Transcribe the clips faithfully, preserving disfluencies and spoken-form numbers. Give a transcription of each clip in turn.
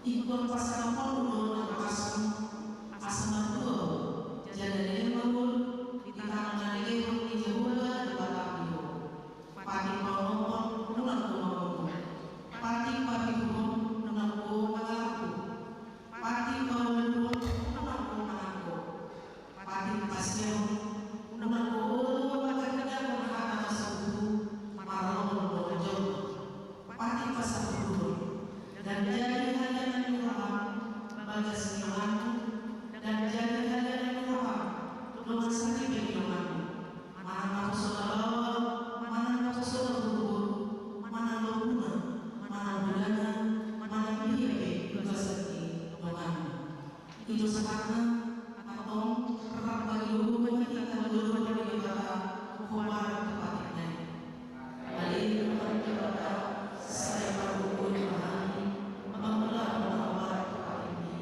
Ingkon pasahathon do na rohasmu, asa martua ho, jala leleng ma ho di tangan na lelehon ni Jahowa Debatam di ho. Patik paonomhon, unang ho mangomo. Patik papituhon, unang ho mangalangku. Patik paolunhon, unang ho manangko. Patik paseahon, unang ho olo mangkatindangkon hata na so tutu, maralohon do jolma. Patik pasampuluhon, ndang jadi halianan ni roham bagas ni donganmu, ndang jadi halianan ni roham dongan saripe ni donganmu. Manang naposo na baoa, manang naposo na boru, manang lombu na, manang bolana, manang dia pe bagasan ni donganmu. I do sahatna. Antong rap ma di lombu ni hita, lombu ni Debata, hombar tu patikna i. Ale Debata, sai pargogoi ma hami mangulahon na hombar tu patikmi.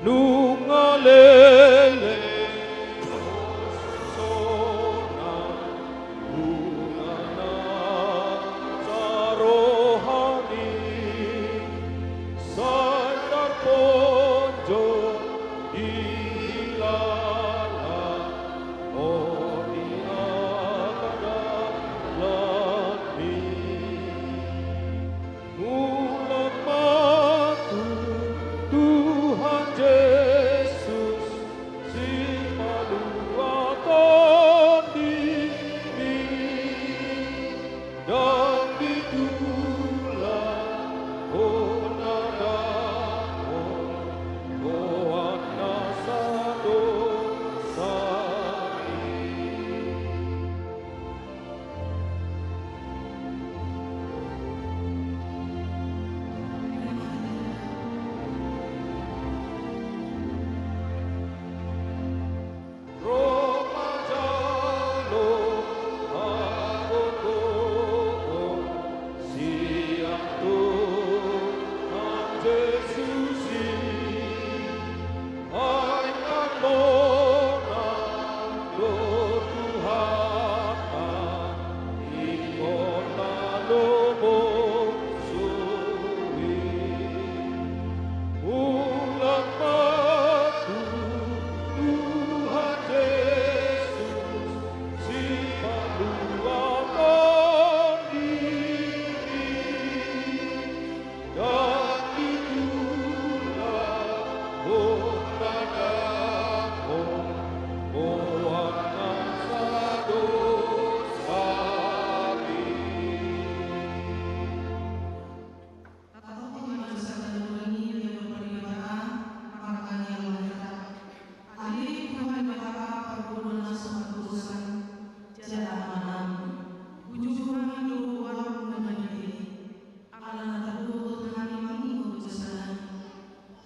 Nunga leleng sona, nunga na sarohani, sai tarponjot di lala on di angka dalanmi. Mulak ma tu Tuhan Jesus, sipalua tondimi, ndang ditulak hona dangol, goarna sadosami. Ro ma jalo hagogoon sian Tuhan Jesus i. Ai tarmonang do Tuhanta ingkon na lomongsoi. Mulak ma tu Tuhan Jesus, sipalua tondimi. Ndang ditulak hona dangol, goarna sadosami. Tatopi ma dosa na denggan i, dia berparibataan, maka kami yang mengatakan, Ale Tuhan Debata, parguru na so mardosa, jala Amanami, uju hami do goarMu na badia i. Ala na targogot hami mangido dosanami.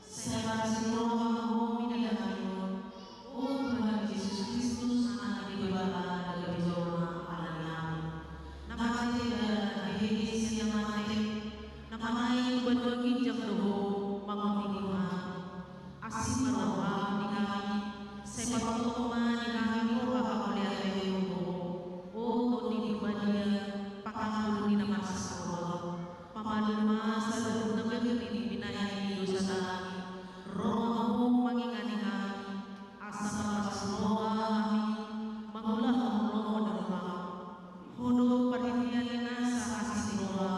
Sai marasi ni roha ma Ho midang hami on, o Tuhan Jesus Kristus, Anak ni Debata, na gabe jolma ala ni hami. Na mate jala na hahege sian mate, na manaek tu banua ginjang do Ho mangonihon hami. Asi ma roha di hami, sai patonton ma di hami roha hamuliateon tu Ho, o Tondi Parbadia, pangapul ni na marsasaor. Pamalum ma saluhut na berri ni binahen ni dosanami. Ro ma Ho mangingani hami, asa marlas roha hami mangulahon lomo ni rohaM. Ho do parhitean ni nasa asi ni roha,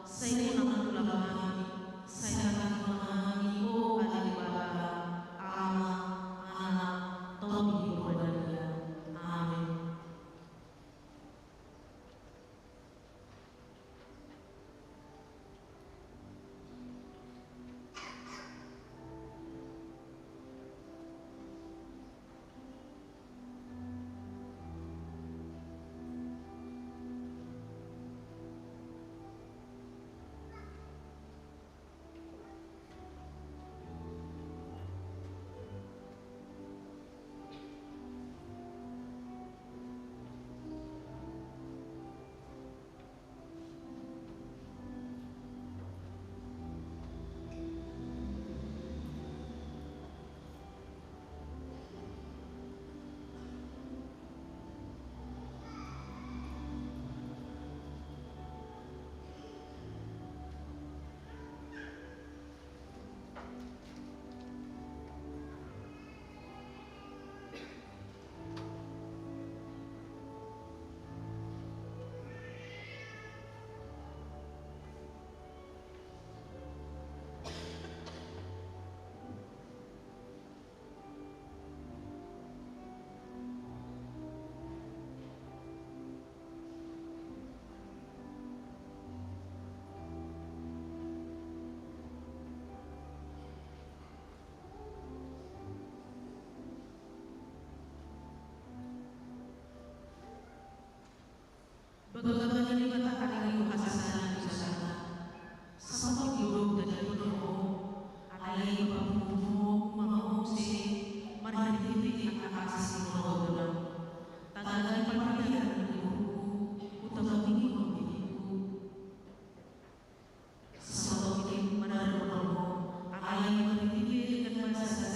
sai unang tulak hami, sai targina hami, o Ale Debata, Ama, Anak, Tondi Parbadia. Amen. Bagabaga ni Debata, ari ni hasasana tu sasana. Sasapot do daging ni roha. Alai papungu-pungu ma ho muse marhitehite angka asi ni roha. Tagan ni parhitean ni uhurhu, hutabungihon diriku. Sasapot do daging ni roha. Alai marhitehite denggan basa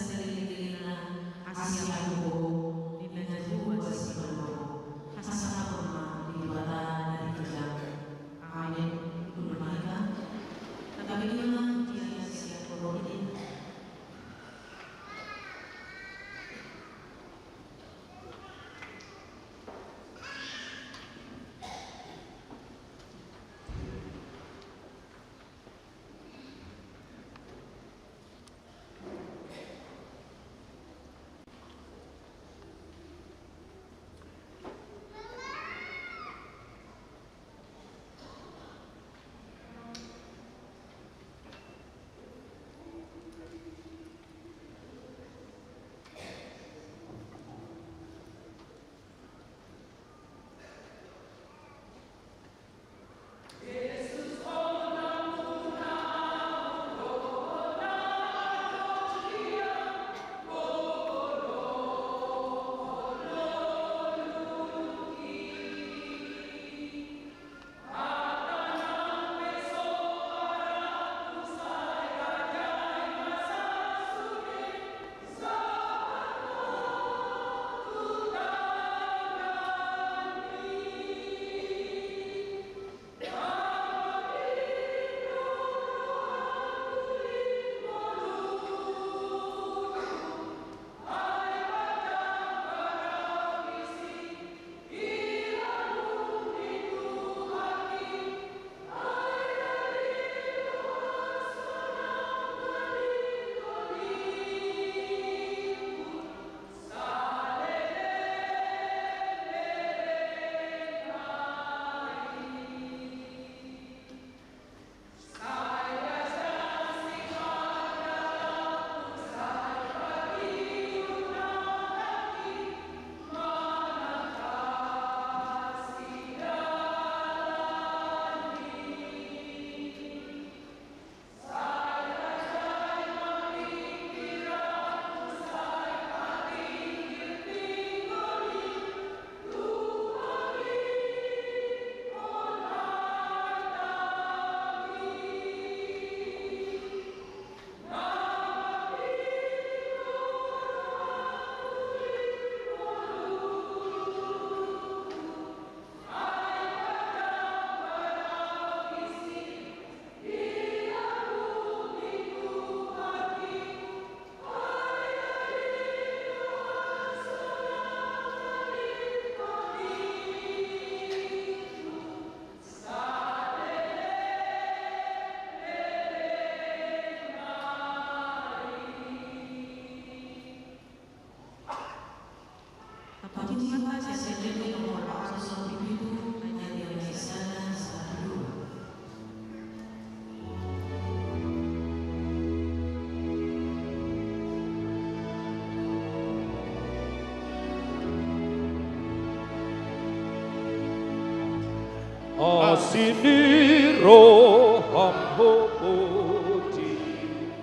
Asi ni roham, ho Puji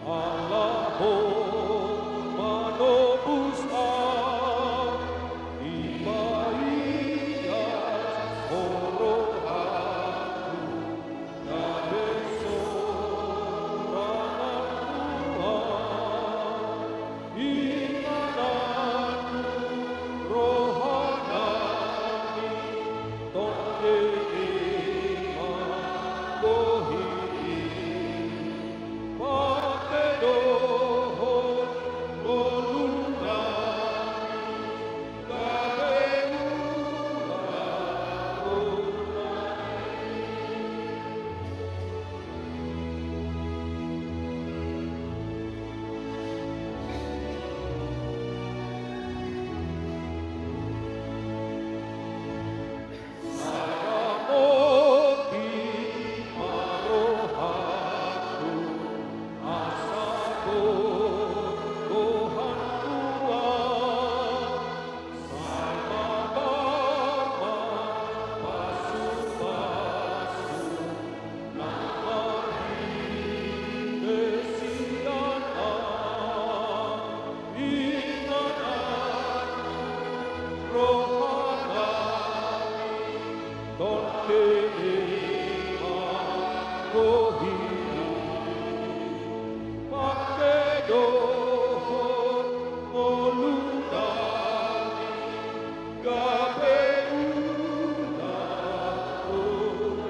Allah, ho manobus au, dipaias ho rohangku, gabe soranganmu au. Inganan roha nami, tonde ma bohi i, pake dohot ngolu nami, gabe ulaon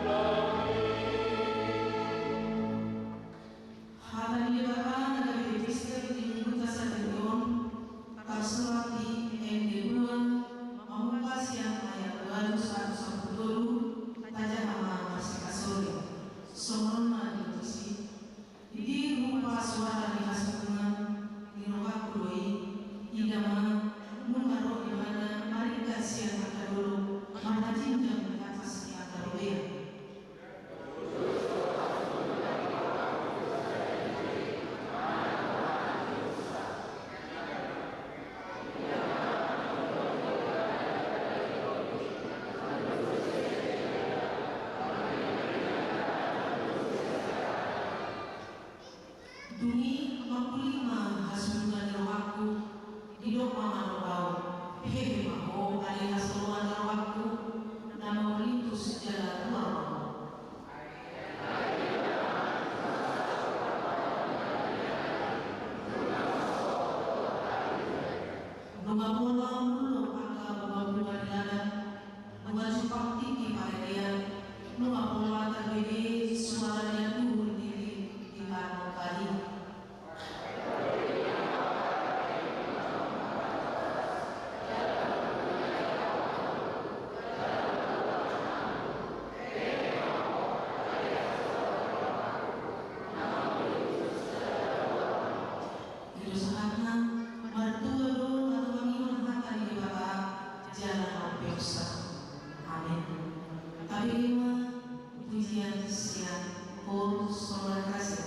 nami. Hata ni Debata na gabe mister di minggunta sadari on, tarsurat di Ende dua, mamungka sian ayat ualu sahat sampulu tolu, tajaha ma marsikasori. Songon on ma didok disi. Didok, rupa suara ni hasundutan ni rohangku do i, ida ma, nunga ro ibana maringkat sian angka dolok, marhajinjang di atas ni angka robean. Dung i mangkuling ma hasundutan ni rohangku, didok ma manuk au, hehe ma ho ale hasoloan ni rohangku, na mangurlintus jala ruar ma ho. Nunga pola mulak angka bungabunga di ladang, nunga jumpang tingki parelean, nunga pola tarbege suara ni anduhur ni lim di tano kali. I do sahatna, martua do na tumangihon hata ni Debata jala na umpeopsa. Amen. Tabege ma pujian sian Koor Sola Gratia.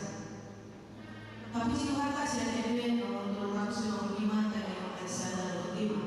Kapuji Tuhanta sian Ende, nomor tolu ratus lima puluh lima, tangihon ayat sada dohot lima.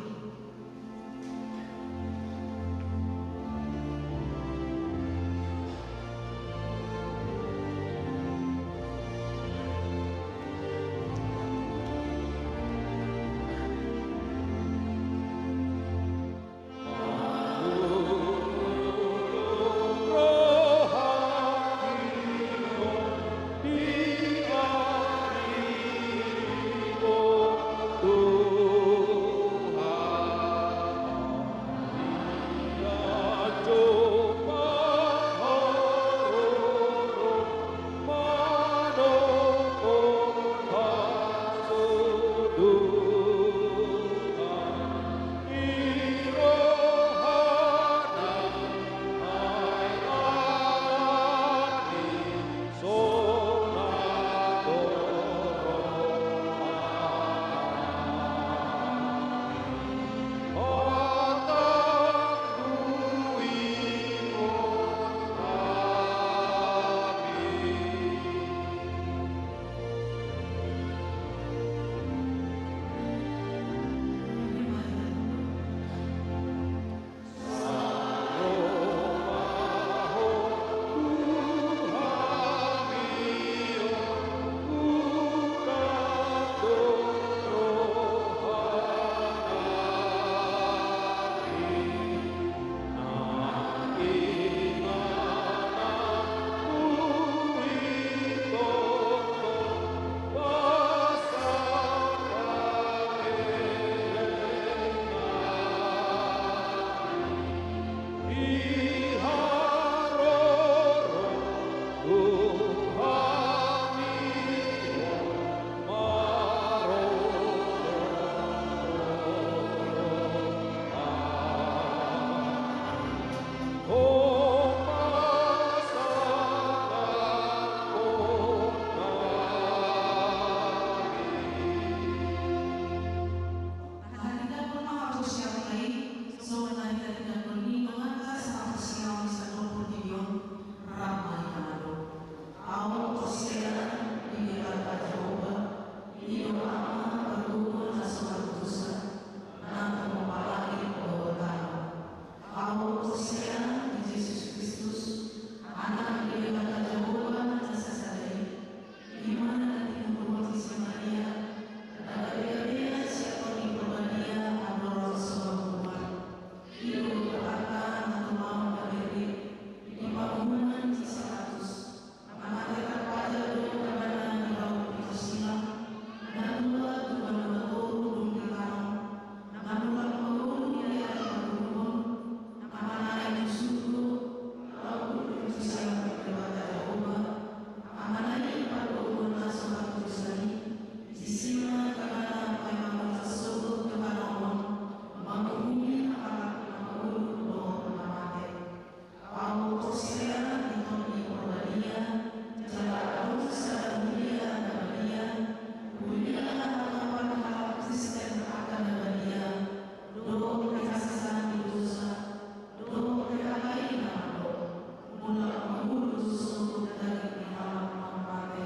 Mula mangulus sungkun daging ni halak na mate,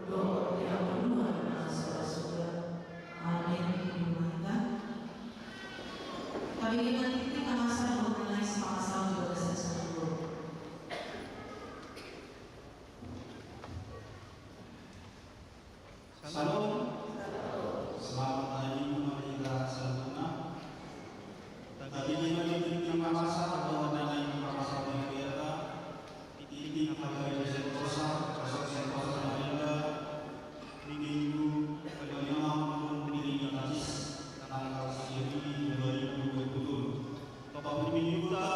dohot di hangoluan na so ra suda. Amin. Di rumah kita. Kami dengan titik kamasa dua belas kamasa juga saya sungkun. Shalom. Selamat hari Minggu, mari kita saluhutna. Tadi di hari Minggu masa atau hari Minggu masa di Biata, ini akan menjadi sentosa, proses sentosa yang ada di Minggu kelima tahun ini, tanggal sembilan dua ribu dua puluh. Topik Minggu kita,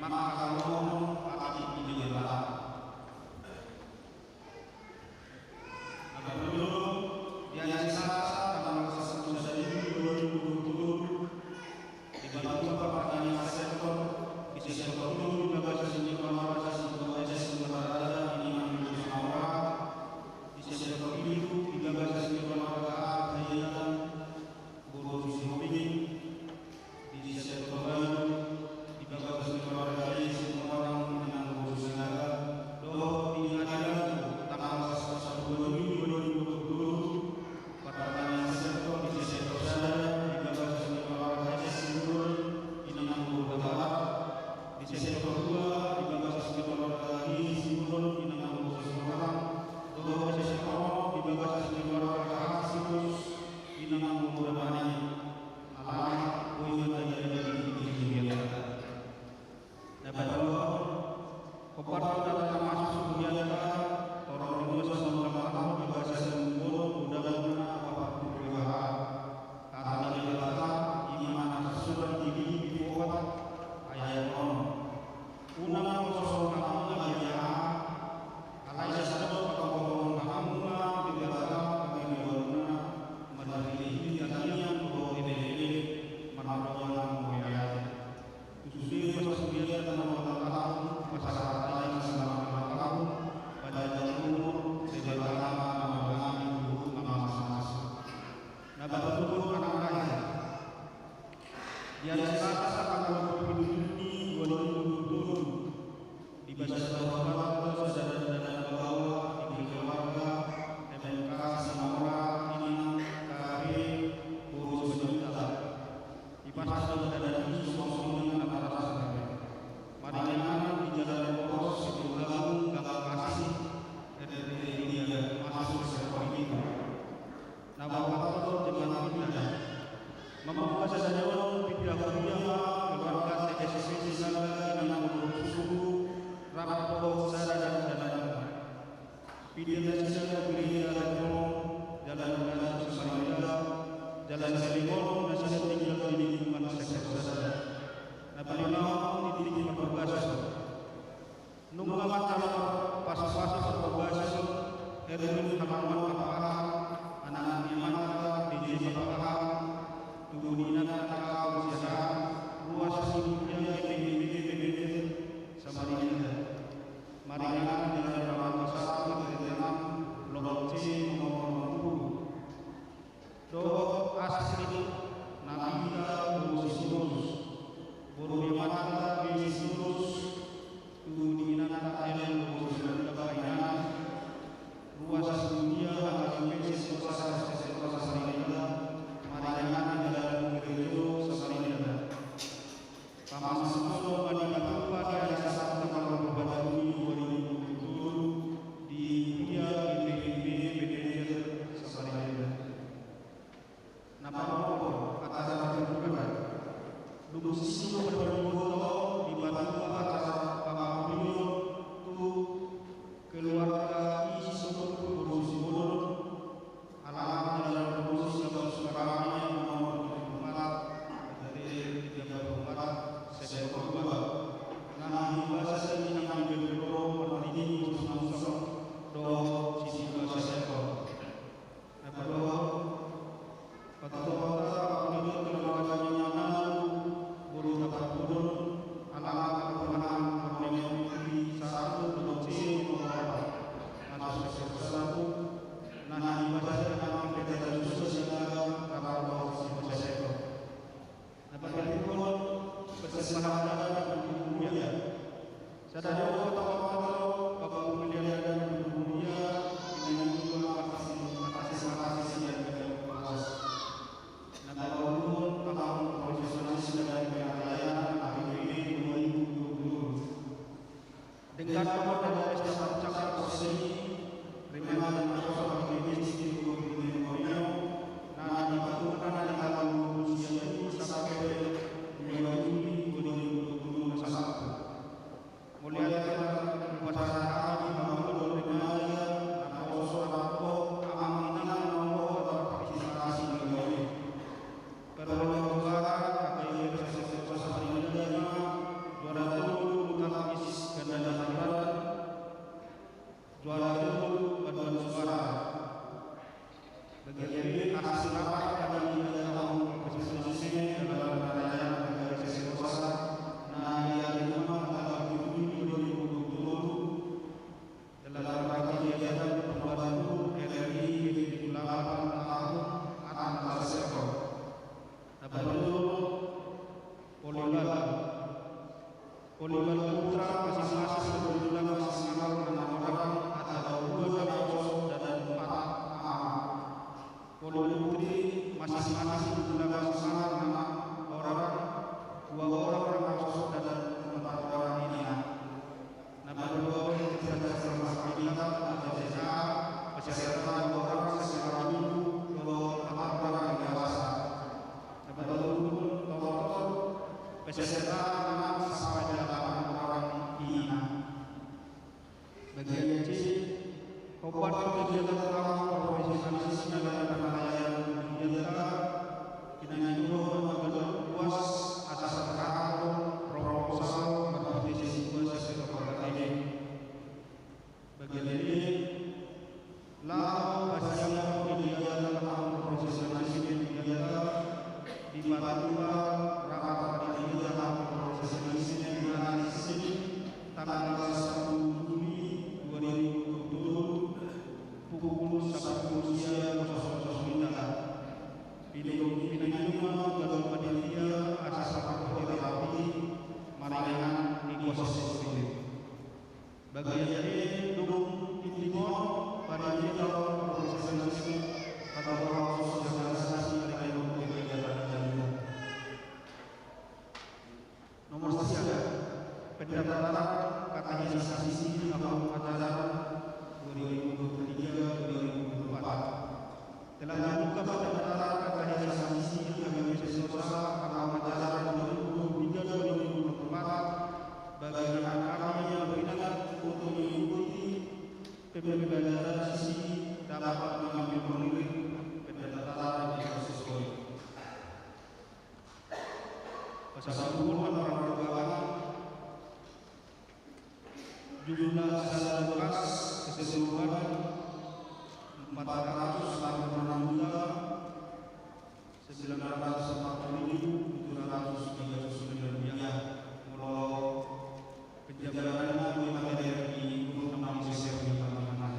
maka kalau mau pakai ini dia. Nah, parjolo, di hari Selasa, tanggal satu Juni dua ribu dua puluh, dibangun parpanggian sektor, di sektor tolu, di bagasan keluarga, di bagasan keluarga, ini namanya Saora, di sektor pitu, di bagasan keluarga, Al-Hayatan, Boru Sihombing, di sektor baru, di bagasan keluarga, di sektor orang, dengan Boru Sinaga, dohot di Nagara, tanggal satu Juni dua ribu dua puluh, parpanggian sektor, di sektor sada, di bagasan keluarga, di Simbur, dengan Boru Batara, di sektor dua, di bagasan keluarga, di Simbur, dengan Boru Sumorang, dohot di sektor, di bagasan keluarga, Situs, Inang Boru Damani, alamat boi ma taida di tingki ni Biata. Na paduahon, hombar hita ma sude tu Biata, torop ni dua sampulu taon di bagasan umur, undangan na paparpulu dua. Hata ni Debata, i ma na tarsurat di Filipi opat ayat onom. Unang poso hamu na badia, alai asa didok panggogoon hamu ma di Debata, di bagasan umur, marhitehite tangiang dohot elek-elek, mardomu mauliate. Tu sude parsudean na mangulahon, pasahat hami selamat ulang tahun, panjang umur, sehat selalu, na mangulahon, na mangulahon. Na patolu, anak raja. Di hari Selasa tanggal dua puluh tujuh Juni dua ribu dua puluh, di bagasan keluarga, saudara dan bapak, di keluarga M K Samora, Inang K P Boru Simanjuntak. Di pasal dan di sosok dengan atas. Maringanan di Jalan Poros, Situmorang, Gang Kasih, R T tiga, masuk sektor itu. Na paopathon, jemaat Biata. Mamungka sadari on, pinda huria ma keluarga T S S Sinaga, Inang Boru Susuhu, rap dohot sada dan sada. Pinda nasida tu Gereja Jalan Gatot Samarinda, Jalan Sarimonong, nasida tinggal di lingkungan sektor sada. Na palimahon, di tingki parbagas. Nunga manjalo pasupasu parbagas, Erwin Hamawan Pakpahan, anak ni amanta, D J Pakpahan, tubu ni inanta Kau Siahaan, ruas ni huria G B B G B B Samarinda. Maringanan di Jalan Ramanto satu, R T enam, Blok C, nomor onom pulu. Dohot Astrid Nabita boru Sitorus, boru ni amanta B J Sitorus, tubu ni inanta Ellen boru Sitorus, Paringanan, ruas ni huria H K B P S Desa Samarinda, Maringanan di Jalan Gerejo Samarinda. Pamangan solo ma di Datupa di Asahan tanggal dua puluh empat Juni dua ribu dua puluh. Sada do hata pamotor, pangulahon ni Mulia, na nidok ma marhite, marhite sian Debata Tuhan. Na tapaulahon tahun profesional sian Debata Tuhan, tahun dua ribu dua puluh. Denggan ma pesta puncak, pesta seni, remaja naposo, bagi P J C dua puluh lima Borneo, na dipatupahon di tanggal dua puluh sia i sampe dua Juli dua ribu dua puluh dua, Sabtu. Mauliate ma upacara hami mangulahon remaja naposo, naposo, amang inang naposo, partisipasi di gabe. Paroloi juara, angka ia sasesa sasesa, juara tolu bulu tangkis ganda campuran, juara tolu paduan suara. Bagian B, hasil rapat panitia tahun profesionalisme dalam penilaian angka sasesa sasesa, na diadili ma tanggal tujuh Juli dua ribu dua puluh tolu. Dalam rangka kegiatan pembantu R R I ke tujuh puluh delapan tahun angka sasesa. Na patolu, Polybag. Polybag Putra masing-masing kebetulan maksimal enam orang atau dua naposo dan empat amak. Polybag Putri masing-masing kebetulan maksimal enam orang, dua orang naposo dan empat orang inang. Na patolu, peserta serba serta atau C C A, peserta dua orang secara minggu, dua orang empat orang dewasa. Na patolu, total, peserta enam sampai delapan orang inang. Bagian C, opat kegiatan utama profesionalisme dalam penilaian kegiatan, kinanjuruhan manggalup uas atas perkara proposal marhite sasesa sasesa. Bagian D, laho pasiangkon kegiatan tahun profesionalisme kegiatan, dipatupa rapat panitia tahun profesionalisme di hari Senin tanggal sepuluh Juli dua ribu dua puluh, pukul sepuluh siang, kosong kosong menit. Pinanjung, pinanjung ma ketua panitia atas rapat rapi, maringanan di kosong kosong. Bagian E, dung tingting on, panitia tahun profesionalisme, kata orang sosialisasi, maringanan di kegiatan kegiatan. Nomor sia, pendaftaran kata hias sasisi tahun ajaran dua ribu dua puluh tiga dua ribu dua puluh empat. Telah dibuka pendaftaran kata hias sasisi angka M P S Desa tahun ajaran dua ribu dua puluh tiga dua ribu dua puluh empat bagi anak-anak yang berminat untuk mengikuti pembelajaran sasisi dapat mengambil formulir pendaftaran di proses. Pasal sepuluh, nomor dua, jumlah siswa keseluruhan empat ratus delapan puluh enam juta sembilan ratus empat puluh ribu tujuh ratus tiga puluh sembilan rupiah. Molo penjabaranna, dua materi di guru enam geser di tengah-tengah.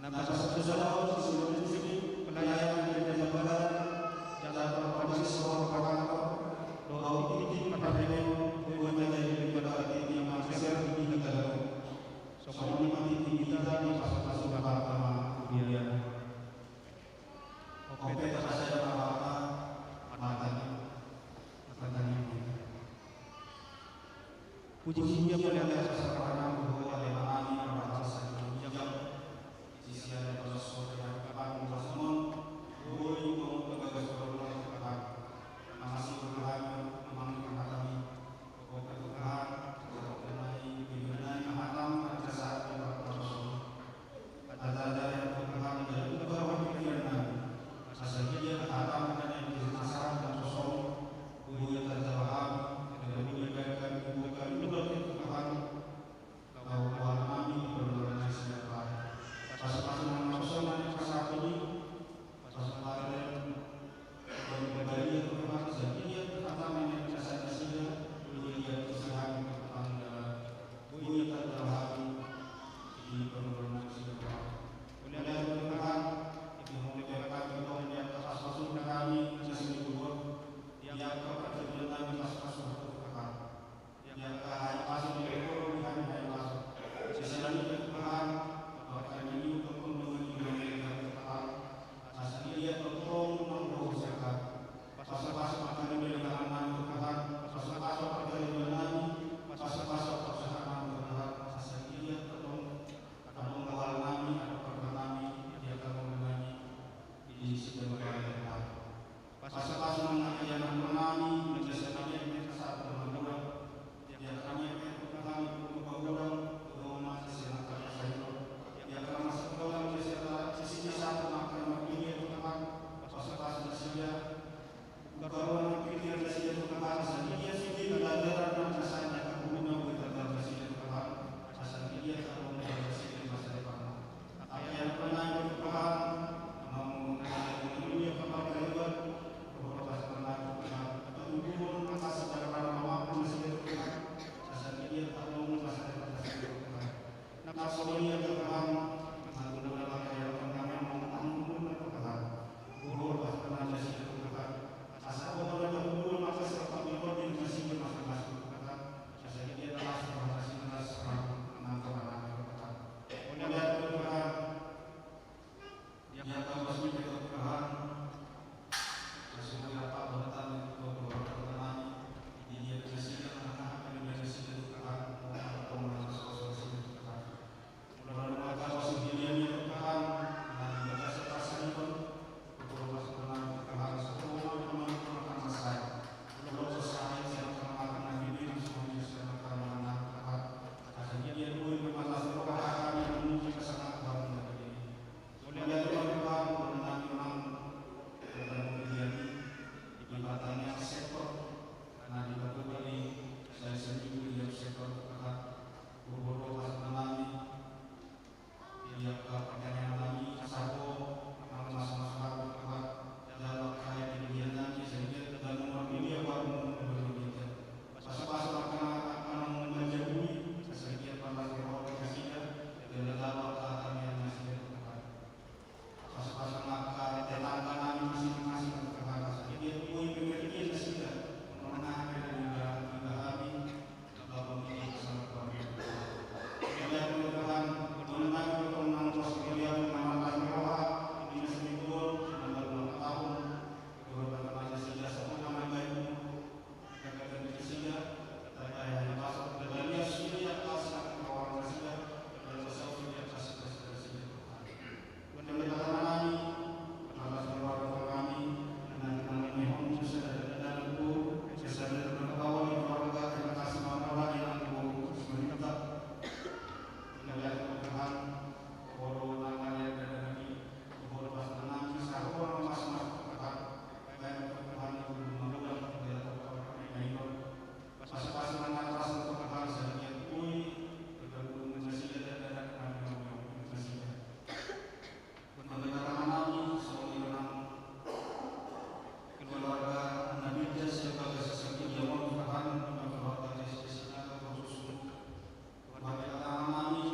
Na pasal sada on, siswa listrik pelayanan di Desa Barat, jala terpaksa sekolah perkantor, dohot tingting parhebon, dua materi di Barat di Tiaman Geser di Tiga Talu. Songon i ma tingting hita di pasal satu pertama, kemudian. Oke, kita saja, Bapak, matanya. Matanya. Puji-pujian mauliate, sasar, pangaramoan, ale manani, marhata satu jam. Isi ale pasos, sore, hari, kapan, pasos, mon. Boi, boi, boi, boi, boi, boi, boi. Mangasi Tuhan, mangasi hata-Ni. Pokokna Tuhan, pokokna i, pokokna i, hatam, ada saat, ada pasos. Ada-ada yang Tuhan, ada juga orang pikiran. Asal dia hatam, ada yang bisa nasar, dan kosong. Boi, ada jawab, ada boi, ada kan, bukan, bukan, Tuhan.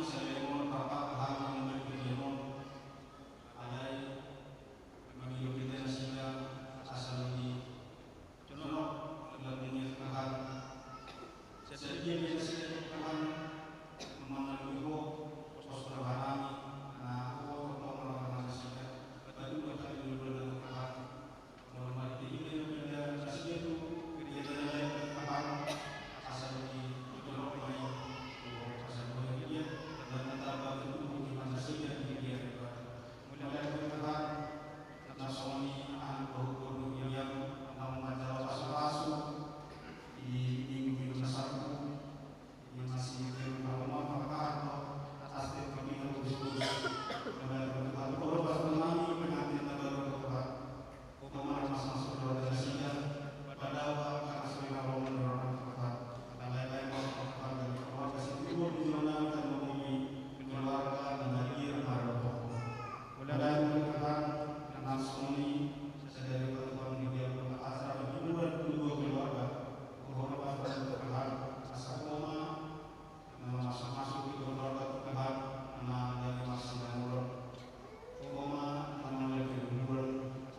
Salelengon, Bapa, hami mangulahon tingki on. Alai mangido hita nasida asa boi jonok lambungna, Tuhan. Sai dia be nasida, Tuhan, mangalului Ho, pos rohanami, na Ho tongtong maradophon nasida, paduahon hami, Tuhan. Molo marhite i, pinda nasida tu gereja na lain, Tuhan, asa boi jonok ma i, asa boi dia, dan tamba tubuhon nasida di dia, Tuhan. Mauliate ma, Tuhan, na songon i anak pahompu ni roham, na manjalo pasupasu di minggu-minggu na salpu. Ima sitehon hamu ma pangkahan do, aste pamina khusus. Mauliate ma, Tuhan, molo pasahaton nami pengantin na baru, Tuhan. Ho ma na mamasu-masu keluarga nasida, padao angka na so hinaholongan ni roham, Tuhan. Alai baen ma, Tuhan, keluarga sitiruon di joloan nami, Tuhan, mamungka keluarga na badia maradophon Ho. Mauliate ma, Tuhan, na songon i sadari on, Tuhan, di dia pun acara penghiburan kedua keluarga. Ho ma, Tuhan, asa Ho ma na mamasu-masu di keluarga, Tuhan, na jadi marsinamot. Ho ma na mangalean kehidupan,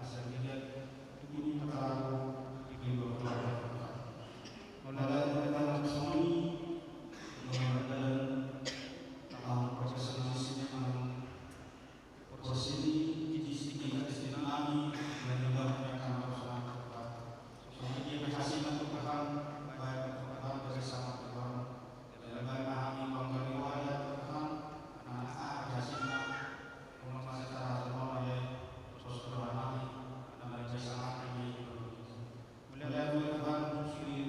asa dia tu bumi pataraku di keluarga, Tuhan. Mauliate ma, Tuhan, songon i, mauliate ma, Tuhan, tangkahon profesionalisme, Tuhan. Porsini di sini, di sini nami, dan juga mereka harus melakukan. Soalnya dia berhasil melakukan, baik melakukan bersama Tuhan. Dan baik memahami bangga riwayat Tuhan, anak-anak berhasil, rumah masih tak ada rumah, ya, terus Tuhan nami, dan bisa mati di Mauliate ma, Tuhan, sude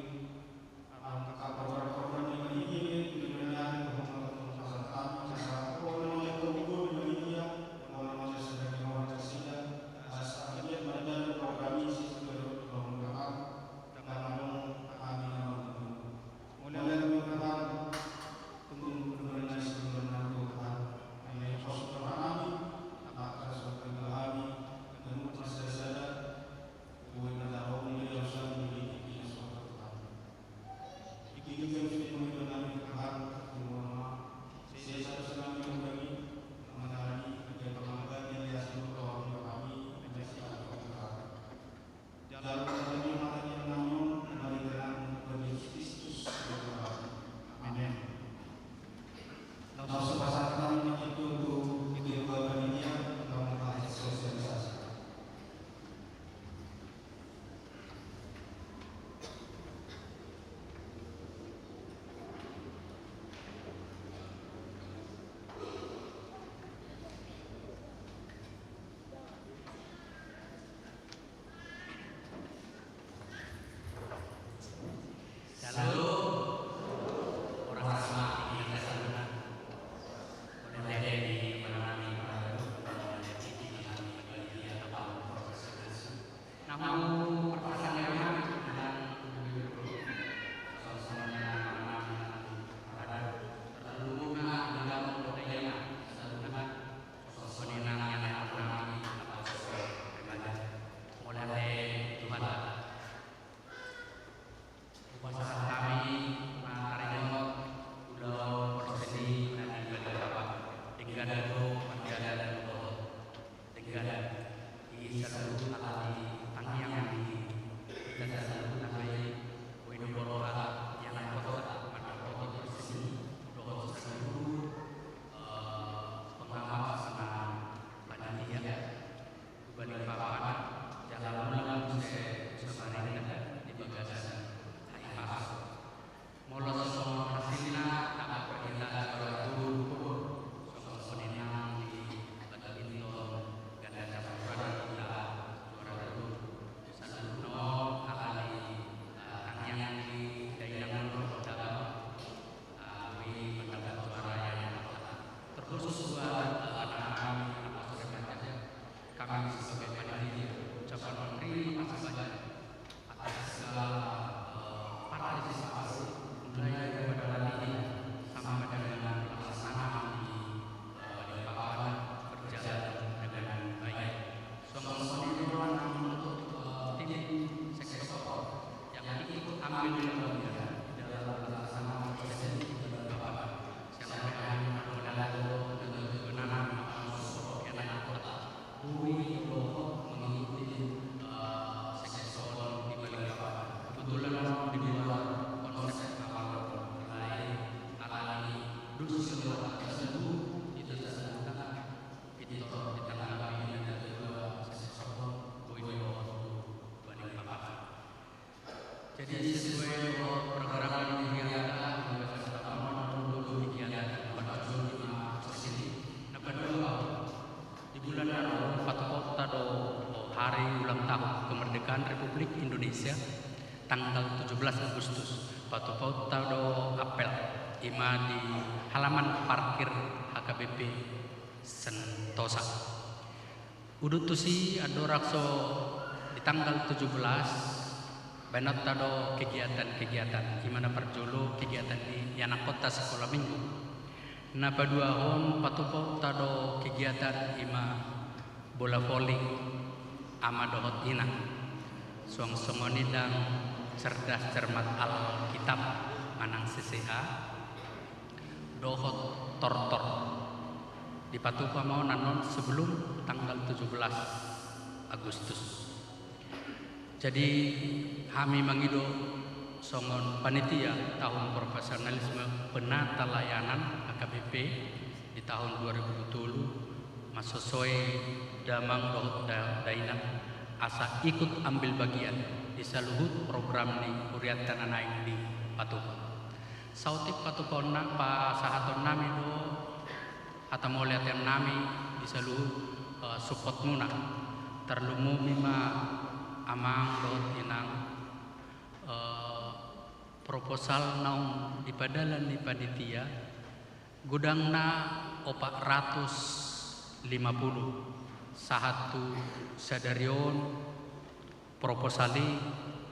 angka parboru-boru ni panitia, di dunia ni, Tuhan, Tuhan, pasahaton, asa Ho na mangalean kehidupan di panitia, Ho na mangalean sadari on nasida, asa dia madalan program i sesuai dengan program, dan adong hami na mangalean. Mauliate ma, Tuhan, tunggu kemudian nasi kemudian nanti, Tuhan, hanya yang kosong rohanami, anak kasih kemudian hami, dan mungkin saya sadar, Boi na tabo ni dia usaha ni dia dia suatu Tuhan. Di dia suatu ni dia nami Tuhan, di mana saya satu senang yang bagi mengalami dia pengalaman yang dia suruh orang kami menjadi Tuhan. Dalam kami mata dia namun kembali dengan bagi Kristus Tuhan. Amin. Langsung pasahat nami ma itu untuk ketua panitia, untuk membahas sosialisasi. Shalom. Horas ma di hita saluhutna. Mauliate ma di hita saluhutna. Namun perpasangan dengan Mauliate Tuhan. Hupasahat hami na taringot ulaon porseni na nilala Bapa, denggan do mardalan dohot denggan di saluhut halak i, tangiang ni hita saluhut na baik. Boi do roha ni angka anggota mandapothon porseni dohot saluhut, eh, pengawas na panitia. Bani papan, jala mula muse samarina di bagasan ai pasu. Molo songon hasilna, angka pernita juara tolu kubur, songon songon inang di badminton, ganda campuran, juara tolu. Saluhutna on, angka ni, eh, tangiang ni dainang on, dalam, eh, boi mandapothon juara yang terkhusus buat, eh, anak-anak kami, anak remaja. Kami sebagai panitia ucapkan terima kasih banyak atas segala, eh, partisipasi, mulai daripada latihan sampai dengan pelaksanaan di, eh, di lapangan berjalan dengan baik. Songon songon i do nang untuk, eh, tim sektor yang ikut ambil bagian di dalam pelaksanaan proses ini di lapangan. Siapa yang Khusus di Jakarta Selatan, di Desa Selatan, Pintor di tengah kami, dan kedua, Sesosok, Boy Dewa, Bani Papak. Jadi, sesuai dengan program yang diadakan oleh Bapak Kapolri, dulu kegiatan Bapak Joni Maksud ini, na padua, di bulan Aro, patupahon ta do hari ulang tahun kemerdekaan Republik Indonesia, tanggal tujuh belas Agustus, patupahon ta do apel, ima di halaman parkir H K B P Sentosa. Udut tusi andorang so di tanggal tujuh belas, baenon ta do kegiatan-kegiatan, ima na parjolo kegiatan ni ianakhonta sikola minggu. Na paduahon patupahon ta do kegiatan ima bola voli ama dohot ina. Suang songon i ndang cerdas cermat Alkitab manang C C A dohot tortor. Dipatupa ma on annon sebelum tanggal tujuh belas Agustus. Jadi, hami mangido songon panitia tahun profesionalisme penata layanan H K B P di tahun dua ribu dua puluh tolu, mansai damang dohot da-, dainang asa ikut ambil bagian di saluhut program ni hurianta na naeng dipatupa. Saotik patupahonna, pasahatonnami do hata mauliatennami di saluhut, eh, supportmuna. Tarlumobi ma amang dohot inang, eh, proposal naung dipadalan ni panitia, godangna opat ratus lima puluh, sahat tu sadari on proposal i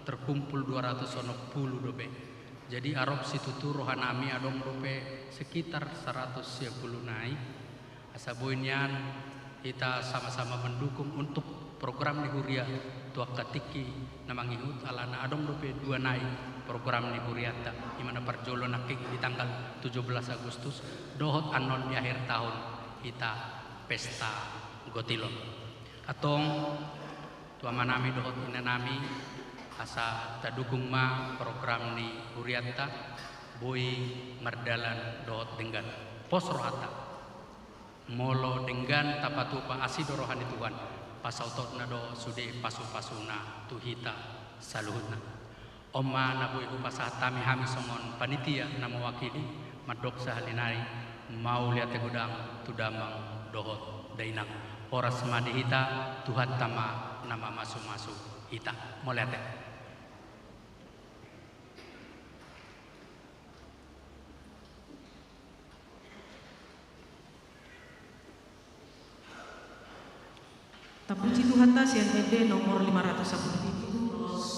terkumpul dua ratus onom puluh dope. Jadi, arop situtu rohanami adong dope sekitar saratus sia pulu nai. Asa boi nian hita sama-sama mendukung untuk program ni huria tu angka tingki na mangihut, alana adong dope dua nai program ni hurianta, ima na parjolo nangkin di tanggal tujuh belas Agustus, dohot annon di akhir tahun hita pesta gotilon. Antong, tu amanami dohot inanami, asa tadukung ma program ni hurianta, boi mardalan dohot denggan. Pos rohanta. Molo denggan tapatupa, asi do roha ni Tuhan, pasautonna do sude pasu-pasuna tu hita saluhutna. On ma na boi hupasahat hami, hami songon panitia na mewakili, mandok sahali nai, mauliate godang tu damang dohot dainang. Horas ma di hita, Tuhanta ma na mamasu-masu hita. Mauliate. Tapuji Tuhanta sian ende nomor lima ratus sampulu pitu, ulos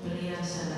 Pelean sada.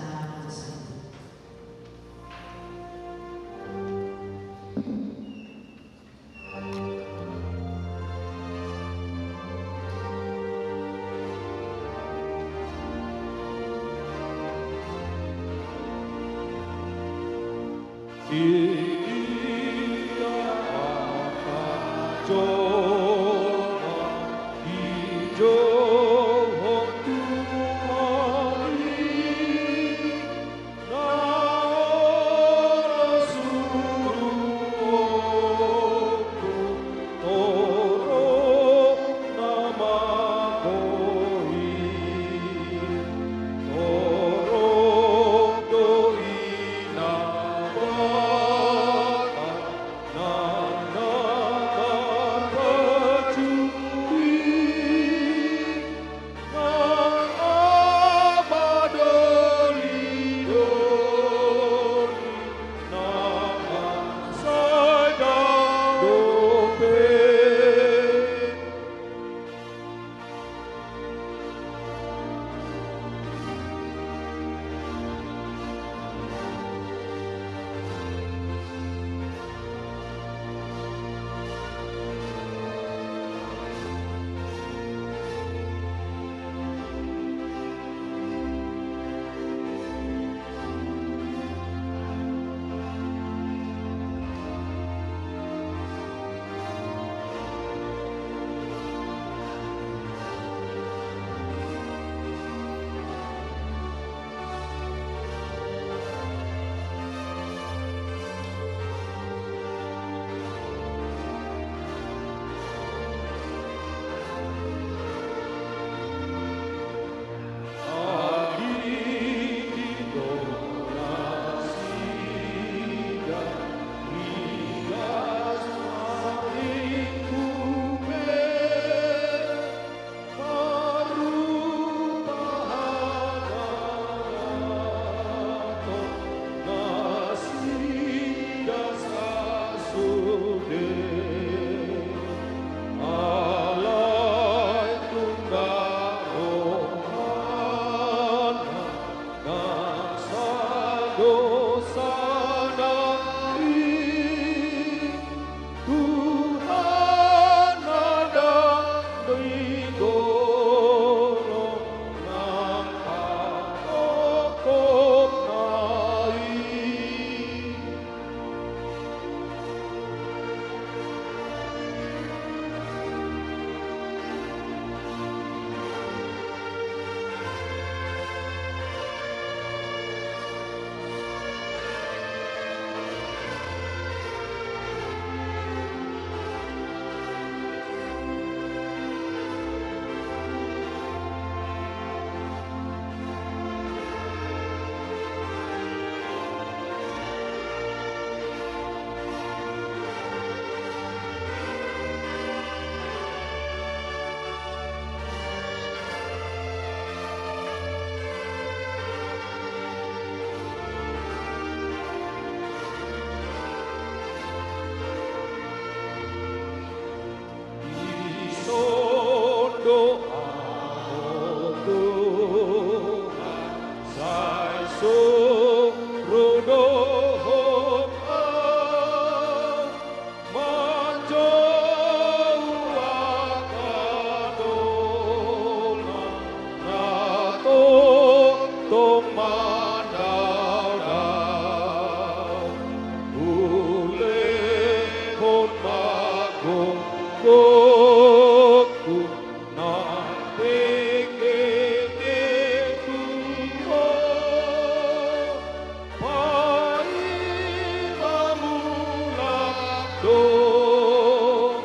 Dongan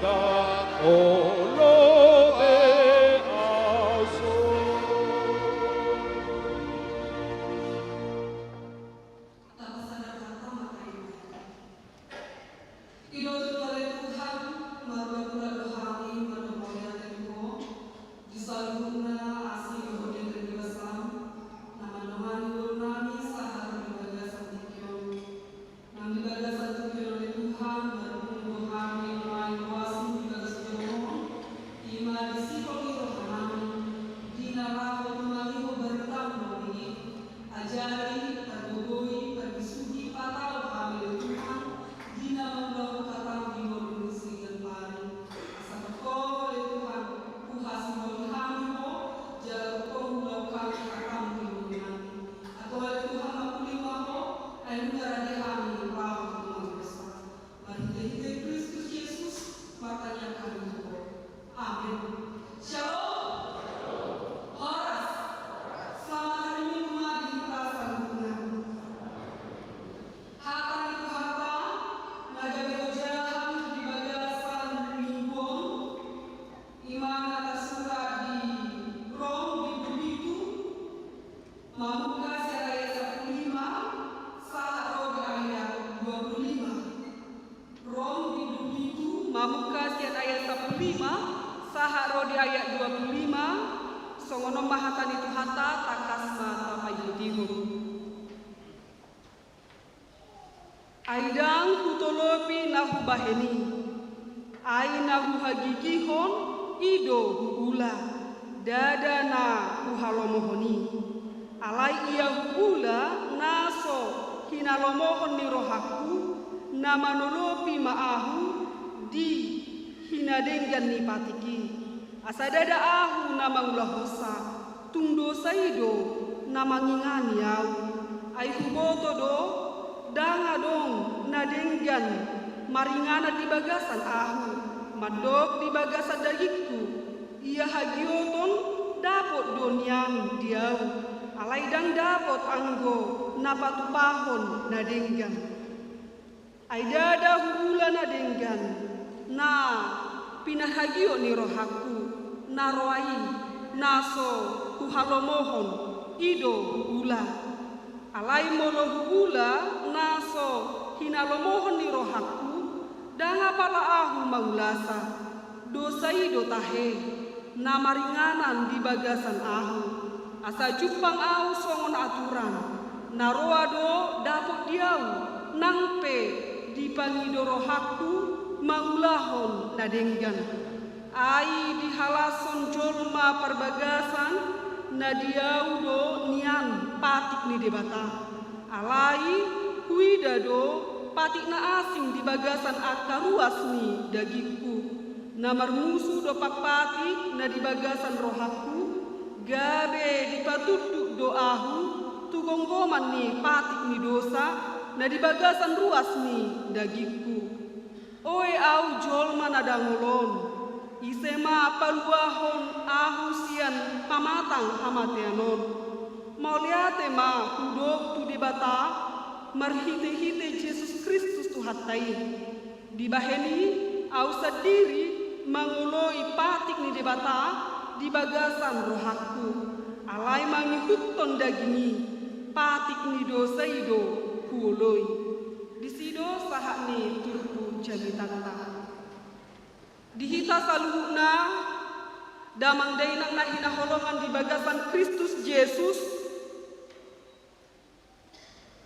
da olo be aso. Tapasada hata ma hami. Ido tu ale Tuhan, marula-ula do hami mandok mauliate tu Ho, di saluhutna asi dohot denggan ni basam, na mandongani ngolunami sahat di bagasan tingki on. Nang di bagasan tingki on ale Tuhan, marbunga do hami nuaeng rohasmi di bagas joro on, i ma di sihol ni rohanami, di na laho tumangihon baritam na uli i, ajari, pargogoi, parbisuhi, patau hami ale Tuhan, di na mangulahon hatam di ngolu ni siganup ari. Asa tongtong ale Tuhan, huhasiholi hami Ho, jala tongtong huulahon hami hatam di ngolunami. Antong ale Tuhan, mangkuling ma Ho, ai nunga rade hami laho tu pangulaon. Marhite-hite Kristus Jesus, martangiang hami tu Ho. Amen. Shalom. Horas. Selamat hari Minggu ma di hita saluhutna. Hata ni Tuhanta na gabe hujahahon di bagasan minggu on, i ma na tarsurat di Rom bindu pitu, mamungka sian ayat sampulu lima sahat ro di ayat dua pulu lima. Rom bindu pitu, mamungka sian ayat sampulu lima sahat ro di ayat dua pulu lima. Songon on ma hata ni Tuhanta, tangkas ma tapaihutihut. Ai ndang hutolopi na hubahen i, ai na huhagigihon i do huula, ndada na huhalomohon i. Alai ia huula na so hinalomohon ni rohangku, na manolopi ma ahu di hinadenggan ni patik i. Asa ndada ahu na mangulahonsa, tung dosa i do na mangingani ahu. Ai huboto do, ndang adong na denggan maringanan di bagasan ahu, mandok di bagasan dagingku. Ia hagioton dapot do nian di ahu, alai ndang dapot anggo na patupahon na denggan. Ai ndada huula na denggan, na pinarhagiot ni rohangku, na roa i, na so huhalomohon, i do huula. Alai molo huula na so hinalomohon ni rohangku, ndang apala ahu mangulasa. Dosa i do tahe, na maringanan di bagasan ahu, asa jumpang ahu songon aturan, na roa do dapot di ahu, nang pe dipangido rohangku mangulahon na denggan. Ai dihalashon jolma parbagasan na di ahu do nian patik ni Debata. Alai huida do patik na asing di bagasan angka ruas ni dagingku. Na marmusu dompak patik na di bagasan rohangku, gabe dipatunduk do ahu tu gomgoman ni patik ni dosa na di bagasan ruas ni dagingku. Oe ahu jolma na dangol on, ise ma paluahon ahu sian pamatang hamatean on? Mauliate ma hudok tu Debata marhitehite Jesus Kristus Tuhanta i. Dibahen i ahu sandiri mangoloi patik ni Debata di bagasan rohangku, alai mangihuthon daging i, patik ni dosa i do huoloi. Disi do sahat ni turpuk jamitanta. Di hita saluhutna, damang dainang na hinaholongan di bagasan Kristus Jesus,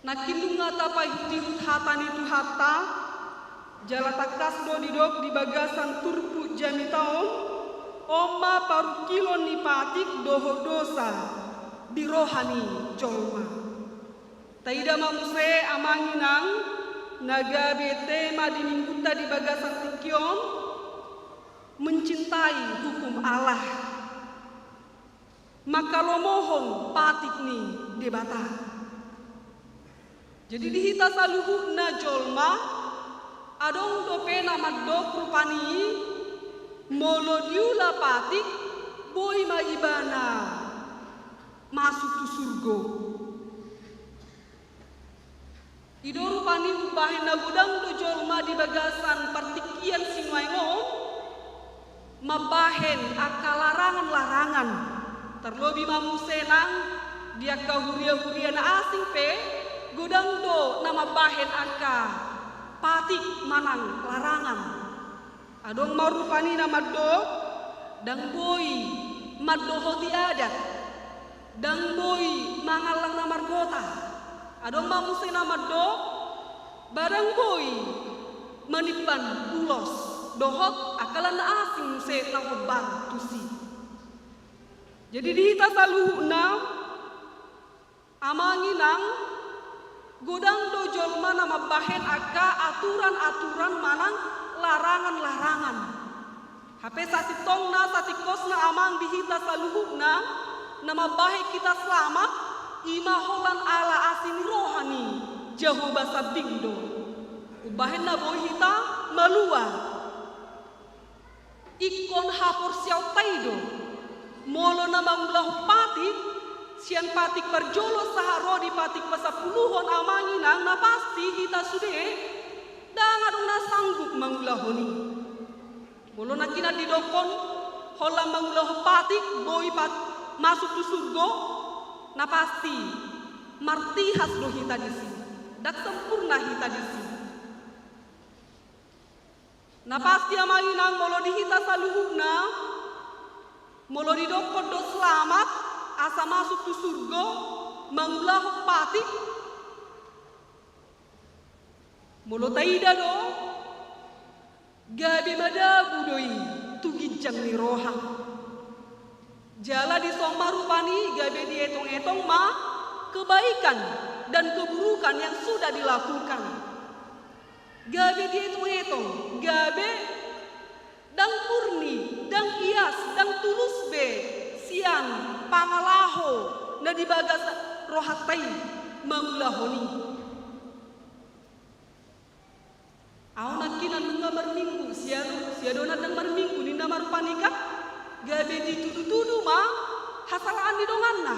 nangkin nunga tapaihutihut hata ni Tuhanta, jala tangkas do didok di bagasan turpuk jamita on, on ma parungkilon ni patik dohot dosa di roha ni jolma. Taida ma muse amang inang na gabe tema di minggunta di bagasan tingki on, mencintai hukum Allah. Mangkalomohon patik ni Debata. Jadi di hita saluhutna jolma, adong dope na mandok rupani, molo diula patik, boi ma ibana masuk tu surgo. I do rupani umbahen na godang do jolma di bagasan partingkian sinuaeng on mambahen angka larangan-larangan. Tarlobi ma muse nang di angka huria-huria na asing pe godang do na mambahen angka patik manang larangan. Adong ma rupani na mandok, ndang boi mandohoti adat, ndang boi mangallang na margota. Adong ma muse na mandok, ba ndang boi manimpan ulos dohot angka na asing muse na hombar tusi. Jadi di hita saluhutna, amang inang, godang do jolma na mambahen angka aturan-aturan manang larangan-larangan. Hape sasintongna, satingkosna amang, di hita saluhutna na mambahen hita selamat, i ma holan ala asi ni roha ni Jahowa sambing do. Umbahen na boi hita malua. Ingkon haporseaonta i do. Molo na mangulahon patik, sian patik parjolo sahat ro di patik pasampuluhon, amang inang, na pasti hita sude ndang adong na sanggup mangulahon i. Molo nangkinan didokkon holan mangulahon patik boi pat-, masuk tu surgo, na pasti martihas do hita disi. Ndang sempurna hita disi. Na pasti, amang inang, molo di hita saluhutna, molo didokkon do selamat asa masuk tu surgo mangulahon patik, molo taida do, gabe madabu do i tu ginjang ni roha. Jala dison ma rupani gabe dietong-etong ma kebaikan dan keburukan yang sudah dilakukan. Gabe dietong-etong, gabe ndang murni, ndang ias, ndang tulus be sian pangalaho na di bagas rohanta i mangulahon i. Ahu nangkinan nunga marminggu, sia do, sia do na ndang marminggu ninna ma rupani kan, gabe ditudu-tudu ma hasalaan ni donganna,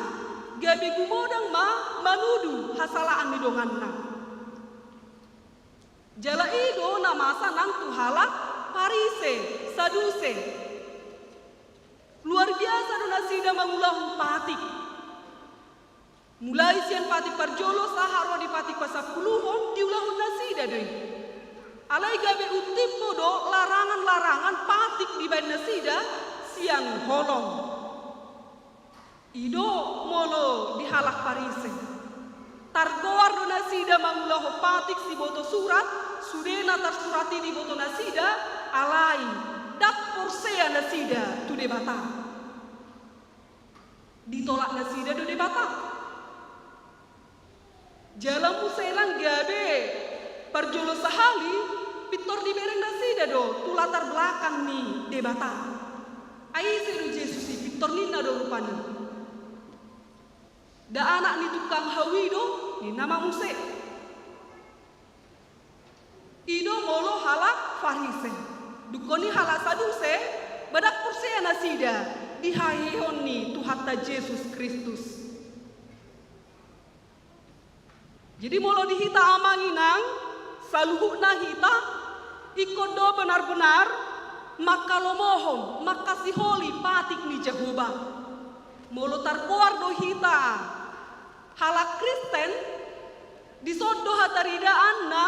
gabe gumodang ma manudu hasalaan ni donganna. Jala i do na masa nang tu halak Parise, Saduse. Luar biasa do nasida mangulahon patik. Mulai sian patik parjolo sahat ro di patik pasampuluhon diulahon nasida do i. Alai gabe untimbo do larangan-larangan patik dibaen nasida sian holong. I do molo di halak Parise. Targoar do nasida mangulahon patik siboto surat, sude na tarsurat i diboto nasida, alai ndang porsea nasida tu Debata. Ditolak nasida do Debata. Jala muse nang gabe parjolo sahali pintor dibereng nasida do tu latar belakang ni Debata. Ai ise do Jesus i, pintor ninna do rupani. Nda anak ni tukang hau i do, ninna ma muse. I do molo halak Parise. Dungkon i halak Saduse, ba ndang porsea nasida di haheheon ni Tuhanta Jesus Kristus. Jadi molo di hita amang inang, saluhutna hita, ingkon do benar-benar mangkalomohon, mangkasiholi patik ni Jahowa. Molo targoar do hita halak Kristen, dison do hataridaanna,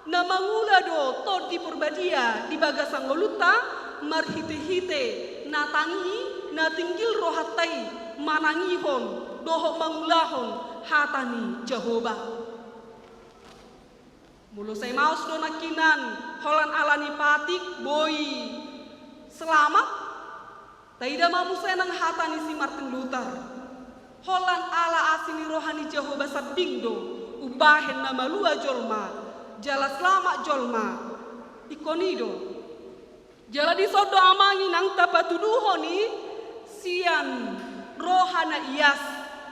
na mangula do Tondi Porbadia di bagasan ngolunta, marhite-hite na tangi, na tinggil rohanta i manangihon dohot mangulahon hata ni Jahowa. Molo sai maos do nangkinan holan ala ni patik boi selamat, taida ma muse nang hata ni si Martin Luther. Holan ala asi ni roha ni Jahowa sambing do umbahen na malua jolma, jala selamat jolma. Ingkon i do. Jala dison do amang inang tapatuduhon i sian roha na ias,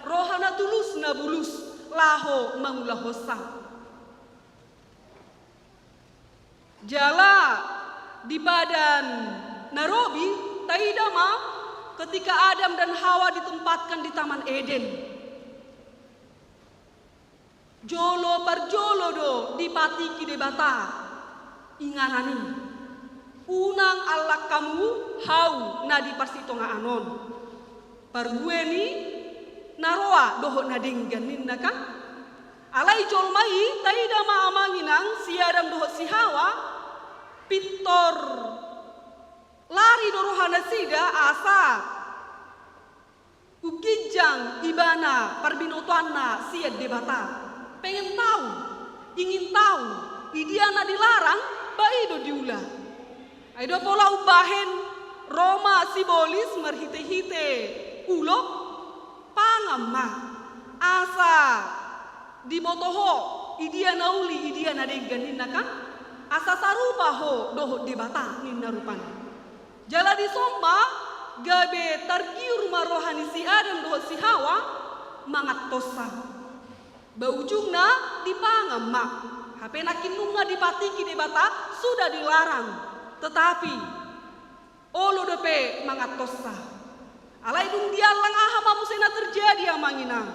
roha na tulus, na bulus, laho mangulahonsa. Jala di Padan Narobi, taida ma ketika Adam dan Hawa ditempatkan di Taman Eden. Jolo parjolo do dipatiki Debata inganan i. Unang allak hamu hau na di parsitongaan on. Parbue ni na roa dohot na denggan ninna kan. Alai jolma i taida ma amang inang si Adam dohot si Hawa, pintor lari do rohanasida asa umginjang ibana parbinotoanna sian Debata. Pengen tahu, ingin tahu, idia na dilarang, ba i do diula. Ai do pola umbahen ro ma sibolis marhitehite ulok, pangan ma. Asa diboto ho, idia na uli, idia na denggan ninna kan. Asa sarupa ho dohot Debata ninna rupani. Jala dison ma gabe targiur ma roha ni si Adam dohot si Hawa mangantonsa. Ba ujungna dipangan ma. Hape nangkin nunga dipatiki Debata sudah dilarang. Tetapi olo dope mangantonsa. Alai dung diallang aha ma muse na terjadi amang inang.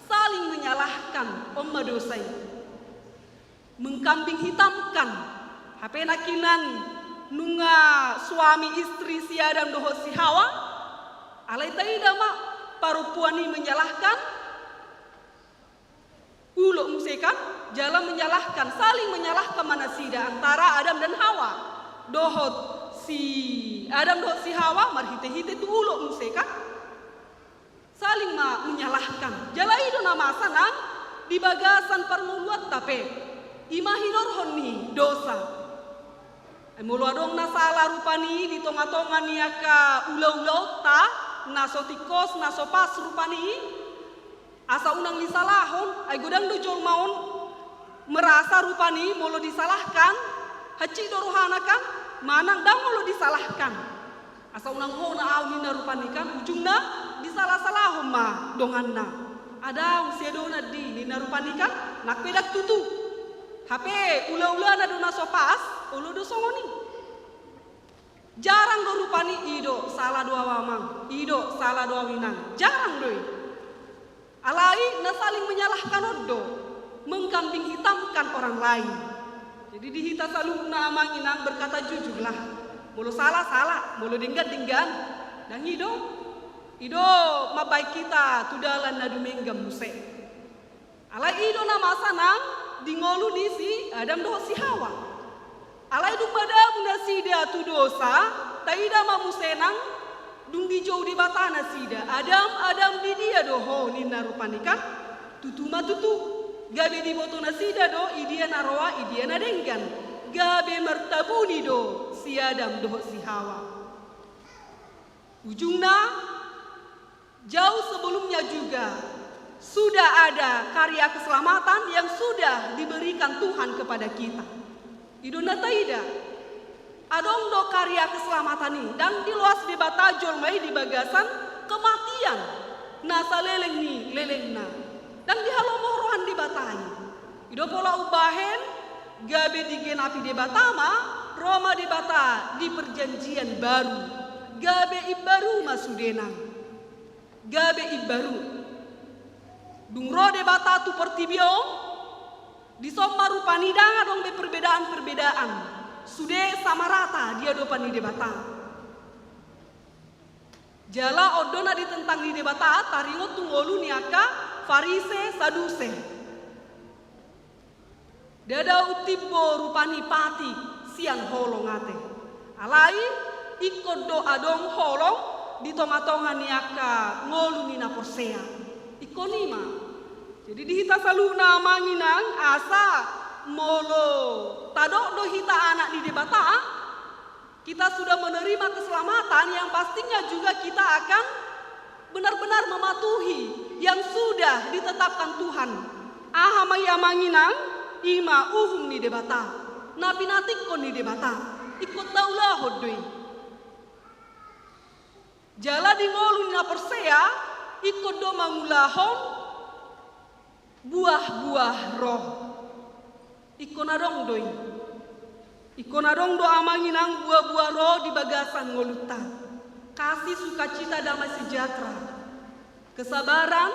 Saling menyalahkan, on ma dosa i. Mengkambing hitamkan. Hape nangkinan nunga suami istri si Adam dohot si Hawa. Alai taida ma parompuan i menyalahkan ulok muse kan, jala menyalahkan, saling menyalahkan ma nasida antara Adam dan Hawa. Dohot si Adam dohot si Hawa marhitehite tu ulok muse kan. Saling ma menyalahkan. Jala i do na masa nang di bagasan parngoluanta pe. I ma hinorhon ni dosa. Ai molo adong na sala rupani di tongatonga ni angka ulaulaonta, na so tingkos, na so pas rupani, asa unang disalahon, ai godang do jolma on merasa rupani molo disalahkan, hansit do rohana kan, manang ndang molo disalahkan. Asa unang hona au ninna rupani kan, ujungna disalasalahon ma donganna. Adong siadonan di ninna rupani kan, nang pe ndang tutu. Hape ulaulana do na so pas, olo do songon i. Jarang do rupani i do sala do au amang, i do sala do au inang. Jarang do i. Alai na saling menyalahkan on do, mengkambing hitamkan orang lain. Jadi di hita saluhutna amang inang berkata jujurlah. Molo sala, sala. Molo denggan, denggan. Ndang i do. I do mambahen hita tu dalan na dumenggan muse. Alai i do na masa nang di ngolu ni si Adam dohot si Hawa. Alai dung madabu nasida tu dosa, taida ma muse nang dung dijou Debata nasida. Adam, Adam, di dia do ho ninna rupani kan. Tutu ma tutu. Gabe diboto nasida do idia na roa idia na denggan. Gabe martabuni do si Adam dohot si Hawa. Ujungna, jauh sebelumnya juga sudah ada karya keselamatan yang sudah diberikan Tuhan kepada kita. I do na taida. Adong do karya keselamatan i, ndang diloas Debata jolma i di bagasan kematian na saleleng ni lelengna. Ndang dihalomohon roha ni Debata i. I do pola umbahen gabe digenapi Debata ma, ro ma Debata di perjanjian baru. Gabe imbaru ma sudena. Gabe imbaru. Dung ro Debata tu portibi on, dison ma rupani ndang adong be perbedaan-perbedaan. Sude sama rata di adopan ni Debata. Jala on do na ditentang ni Debata taringot tu ngolu ni angka Farise, Saduse. Ndada umtimbo rupani patik sian holong ate. Alai ingkon do adong holong di tongatonga ni angka ngolu ni na porsea. Ingkon i ma. Jadi di hita saluhutna amang inang, asa molo tadok do hita anak ni Debata, kita sudah menerima keselamatan, yang pastinya juga kita akan benar-benar mematuhi yang sudah ditetapkan Tuhan. Aha ma i amang inang? I ma uhum ni Debata, na pinatikkon ni Debata. Ingkon taulahon do i. Jala di ngolu ni na porsea, ingkon do mangulahon buah-buah roh. Ingkon adong do i. Ingkon adong do amang inang buah-buah roh di bagasan ngolunta. Kasih, sukacita, damai sejahtera, kesabaran,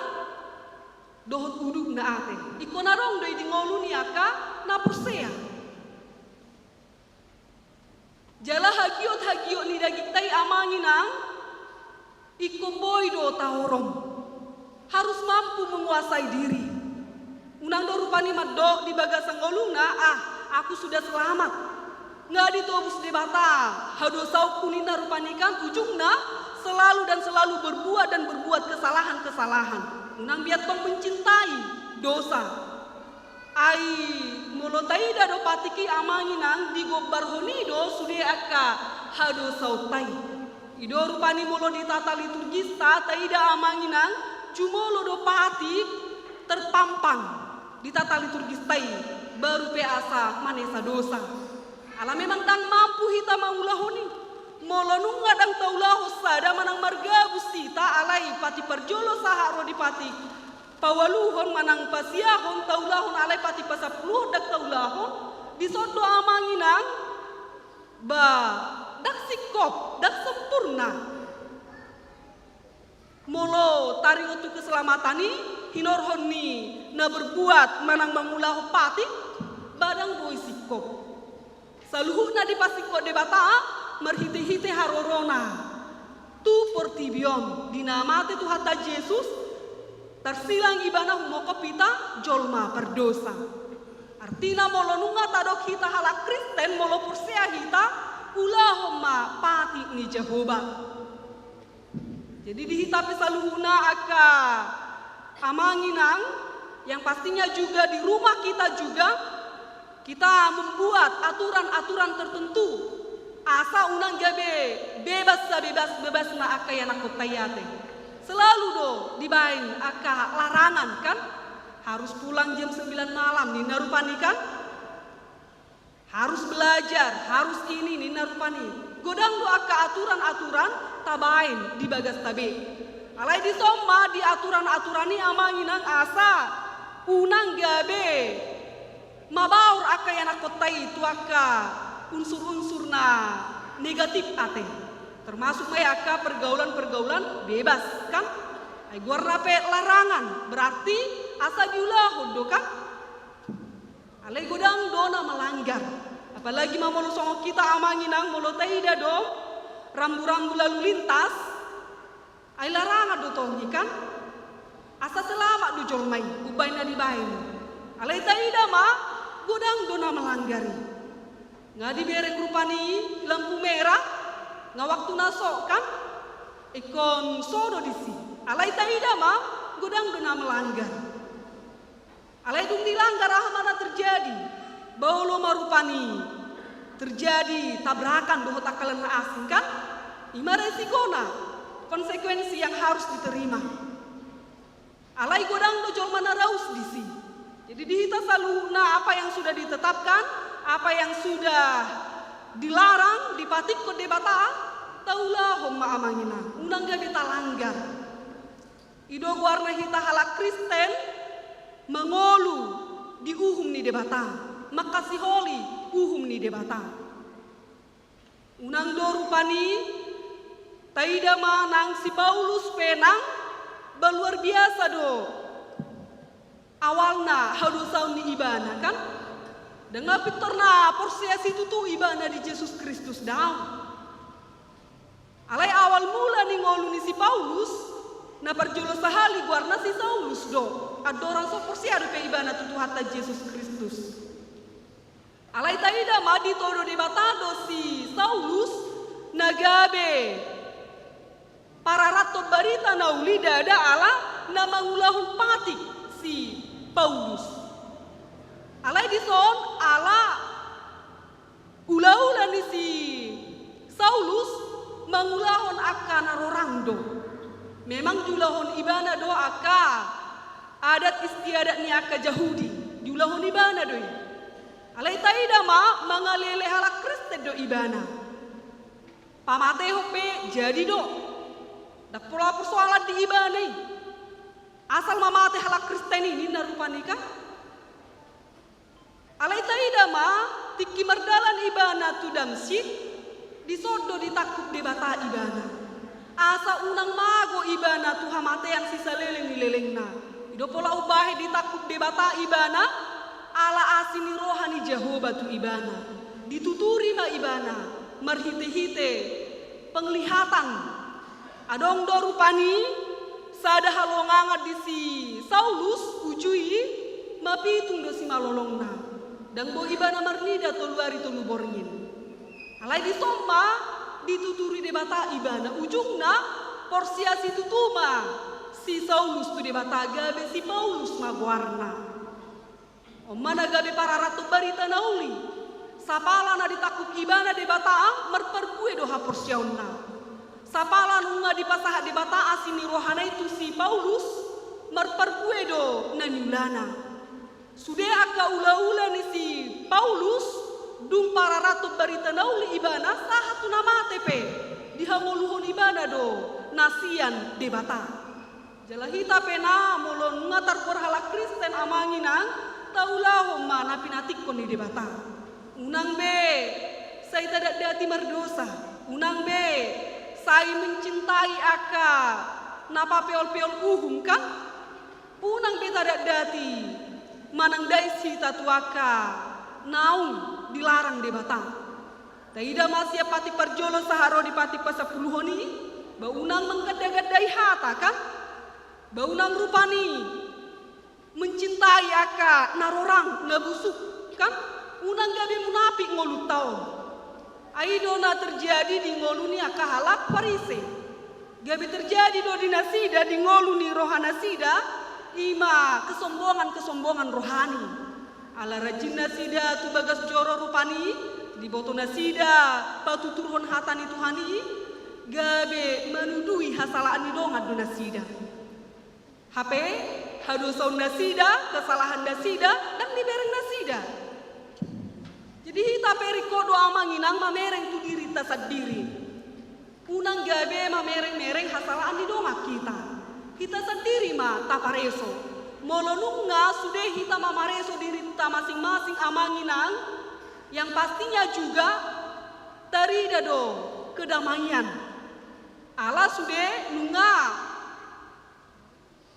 dohot udutna ate. Ingkon adong do i di ngolu ni angka na porsea. Jala hagiot-hagiot ni dagingta i, Amang Inang, ingkon boi do taorom. Harus mampu menguasai diri. Unang do rupani mandok di bagasan ngoluna, "Ah, aku sudah selamat. Nga ditobus Debata hadosaonku," ninna rupani kan, ujungna selalu dan selalu berbuat dan berbuat kesalahan-kesalahan. Unang be antong mencintai dosa. Ai molo taida do patik i, Amang Inang, digombarhon i do sude angka hadosaonta i. I do rupani molo di tata liturgista taida, Amang Inang, jumolo do patik terpampang di tata liturgista i, baru pe asa manesa dosa. Ala memang ndang mampu hita mangulahon i. Molo nunga ndang taulahon sada manang margabus hita, alai patik parjolo sahat ro di patik paualuhon manang pasiahon taulahon, alai patik pasampuluhon ndang taulahon, dison do, Amang Inang, ba ndang singkop, ndang sempurna. Molo taringot tu keselamatan i hinorhon ni na berbuat manang mangulahon patik, ba ndang boi singkop. Saluhutna dipasingkop Debata marhite-hite harorona tu portibi on, di na mate Tuhanta Jesus, tarsilang Ibana humongkop hita jolma pardosa. Artina, molo nunga tadok hita halak Kristen, molo porsea hita, ulahon ma patik ni Jahowa. Jadi di hita pe saluhutna angka Amang Inang, yang pastinya juga di rumah kita juga, kita membuat aturan-aturan tertentu asa unang gabe bebas sabebas-bebasna angka ianakkonta i ate. Selalu do dibaen angka larangan kan, harus pulang jam sembilan malam ninna rupani kan. Harus belajar, harus ini ninna rupani. Godang do angka aturan-aturan tabaen di bagasta be. Alai dison ma di aturan-aturan i, Amang Inang, asa unang gabe mabaor angka ianakkonta i tu angka unsur-unsur na negatif ate. Termasuk ma i angka pergaulan-pergaulan bebas kan. Ai goarna pe larangan, berarti asa diulahon do kan. Alai godang do na melanggar. Apalagi ma molo songon hita, Amang Inang, molo taida do rambu-rambu lalu lintas, ai larangan do tong i kan. Asa selamat do jolma i umbaen na dibaen. Alai taida ma, godang do na melanggar i. Nga dibereng rupani lampu merah, nga waktuna sok kan. Ingkon so do disi. Alai taida ma, godang do na melanggar. Alai dung dilanggar, aha ma na terjadi? Ba olo ma rupani terjadi tabrakan dohot angka na asing kan? I ma resikona, konsekuensi yang harus diterima. Alai godang do jolma na raus disi. Jadi di hita saluhutna, apa yang sudah ditetapkan, apa yang sudah dilarang, dipatikkon Debata, taulahon ma, Amang Inang, unang gabe talanggar. I do goarna hita halak Kristen, mangolu di uhum ni Debata, mangkasiholi uhum ni Debata. Unang do rupani, taida ma nang si Paulus pe nang, ba luar biasa do awalna hadosaon ni ibana kan. Ndang pintor na porsea situtu ibana di Jesus Kristus, daong. Alai awal mula ni ngolu ni si Paulus, na parjolo sahali goarna si Saulus do. Andorang so porsea dope ibana tu Tuhanta Jesus Kristus. Alai taida ma, ditodo Debata do si Saulus na gabe pararathon barita na uli ndada ala na mangulahon patik si Paulus. Alai dison ala ulaula ni si Saulus mangulahon angka na rorang do. Memang diulahon ibana do angka adat istiadat ni angka Jahudi, diulahon ibana do i. Alai taida ma, mangalele halak Kristen do ibana. Pamatehon pe jadi do. Ndang pola persoalan di ibana i. Asal ma mate halak Kristen i ninna rupani kan. Alai taida ma, tingki mardalan ibana tu Damsyik, dison do ditangkup Debata ibana. Asa unang mago ibana tu hamatean sisaleleng ni lelengna. Do pola umbahen ditangkup Debata ibana, ala asi ni roha ni Jahowa tu ibana. Dituturi ma ibana marhite-hite penglihatan. Adong do rupani sada halongangan di si Saulus, uju i mapitung do simalolongna. Ndang boi ibana marnida tolu ari tolu borngin. Alai dison ma dituturi Debata ibana, ujungna porsea situtu ma si Saulus tu Debata, gabe si Paulus ma goarna. On ma na gabe pararathon barita na uli. Sapala na ditangkup ibana Debata, marparbue do haporseaonna. Sapala nunga dipasahat Debata asi ni rohana i tu si Paulus, marparbue do na niulana. Sude angka ula-ula ni si Paulus, dung pararathon barita na uli ibana, sahat tu na mate pe dihangoluhon ibana do na sian Debata. Jala hita pe na, molo nunga targoar halak Kristen, amang inang, taulahon ma na pinantikhon ni Debata. Unang be sai tadatdati mardosa, unang be sai mencintai angka na papeol-peol uhum, kan? Unang be tadatdati manang dais hita tu angka naung dilarang Debata. Taida ma sian patik parjolo sahat ro di patik pasampuluhon i, ba unang mangganda-gandai hata, kan? Ba unang rupani mencintai angka na rorang, na busuk, kan? Unang gabe munapik ngolunta on. Ai i do na terjadi di ngolu ni angka halak Parise. Gabe terjadi do di nasida di ngolu ni rohanasida, i ma kesombongan-kesombongan rohani. Ala rajin nasida tu bagas joro rupani, diboto nasida patuturhon hata ni Tuhan i, gabe manudui hasalaan ni dongan do nasida. Hape, hadosaon nasida, kesalahan nasida, ndang dibereng nasida. Jadi hita pe ringkot do, amang inang, mamereng tu dirinta sandiri. Unang gabe mamereng-mereng hasalaan ni dongan hita. Hita sandiri ma tapareso. Molo nunga sude hita mamareso dirinta masing-masing, amang inang, yang pastinya juga tarida do kedamaian. Ala sude nunga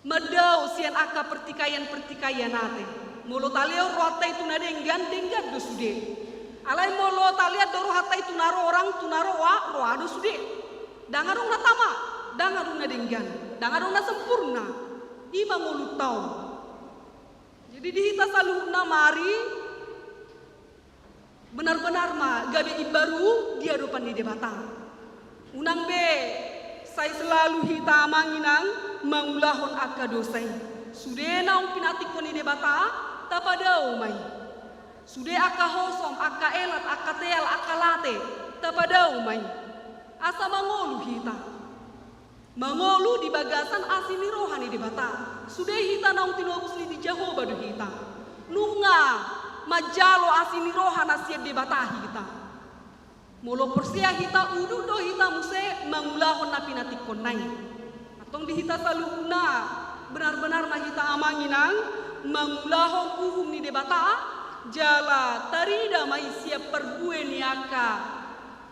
mandao sian angka pertikaian-pertikaian ate. Molo talehon rohanta i tu na denggan, denggan do sude. Alai molo talehon do rohanta i tu na rorang, tu na roa, roa do sude. Ndang adong na tama, ndang adong na denggan, ndang adong na sempurna. I ma ngolunta on. Jadi di hita saluhutna mari benar-benar ma gabe imbaru di adopan ni Debata. Unang be sai selalu hita, amang inang, mangulahon angka dosa i. Sude naung pinantikhon ni Debata, tapadao ma i. Sude angka hosom, angka elat, angka teal, angka late, tapadao ma i. Asa mangolu hita. Mangolu di bagasan asi ni roha ni Debata. Sude hita naung tinobus ni Jahowa do hita. Nunga manjalo asi ni roha na sian Debata hita. Molo porsea hita, udut do hita muse mangulahon na pinantikhonna i. Antong di hita saluhutna, benar-benar ma hita, amang inang, mangulahon uhum ni Debata, jala tarida ma i sian parbue ni angka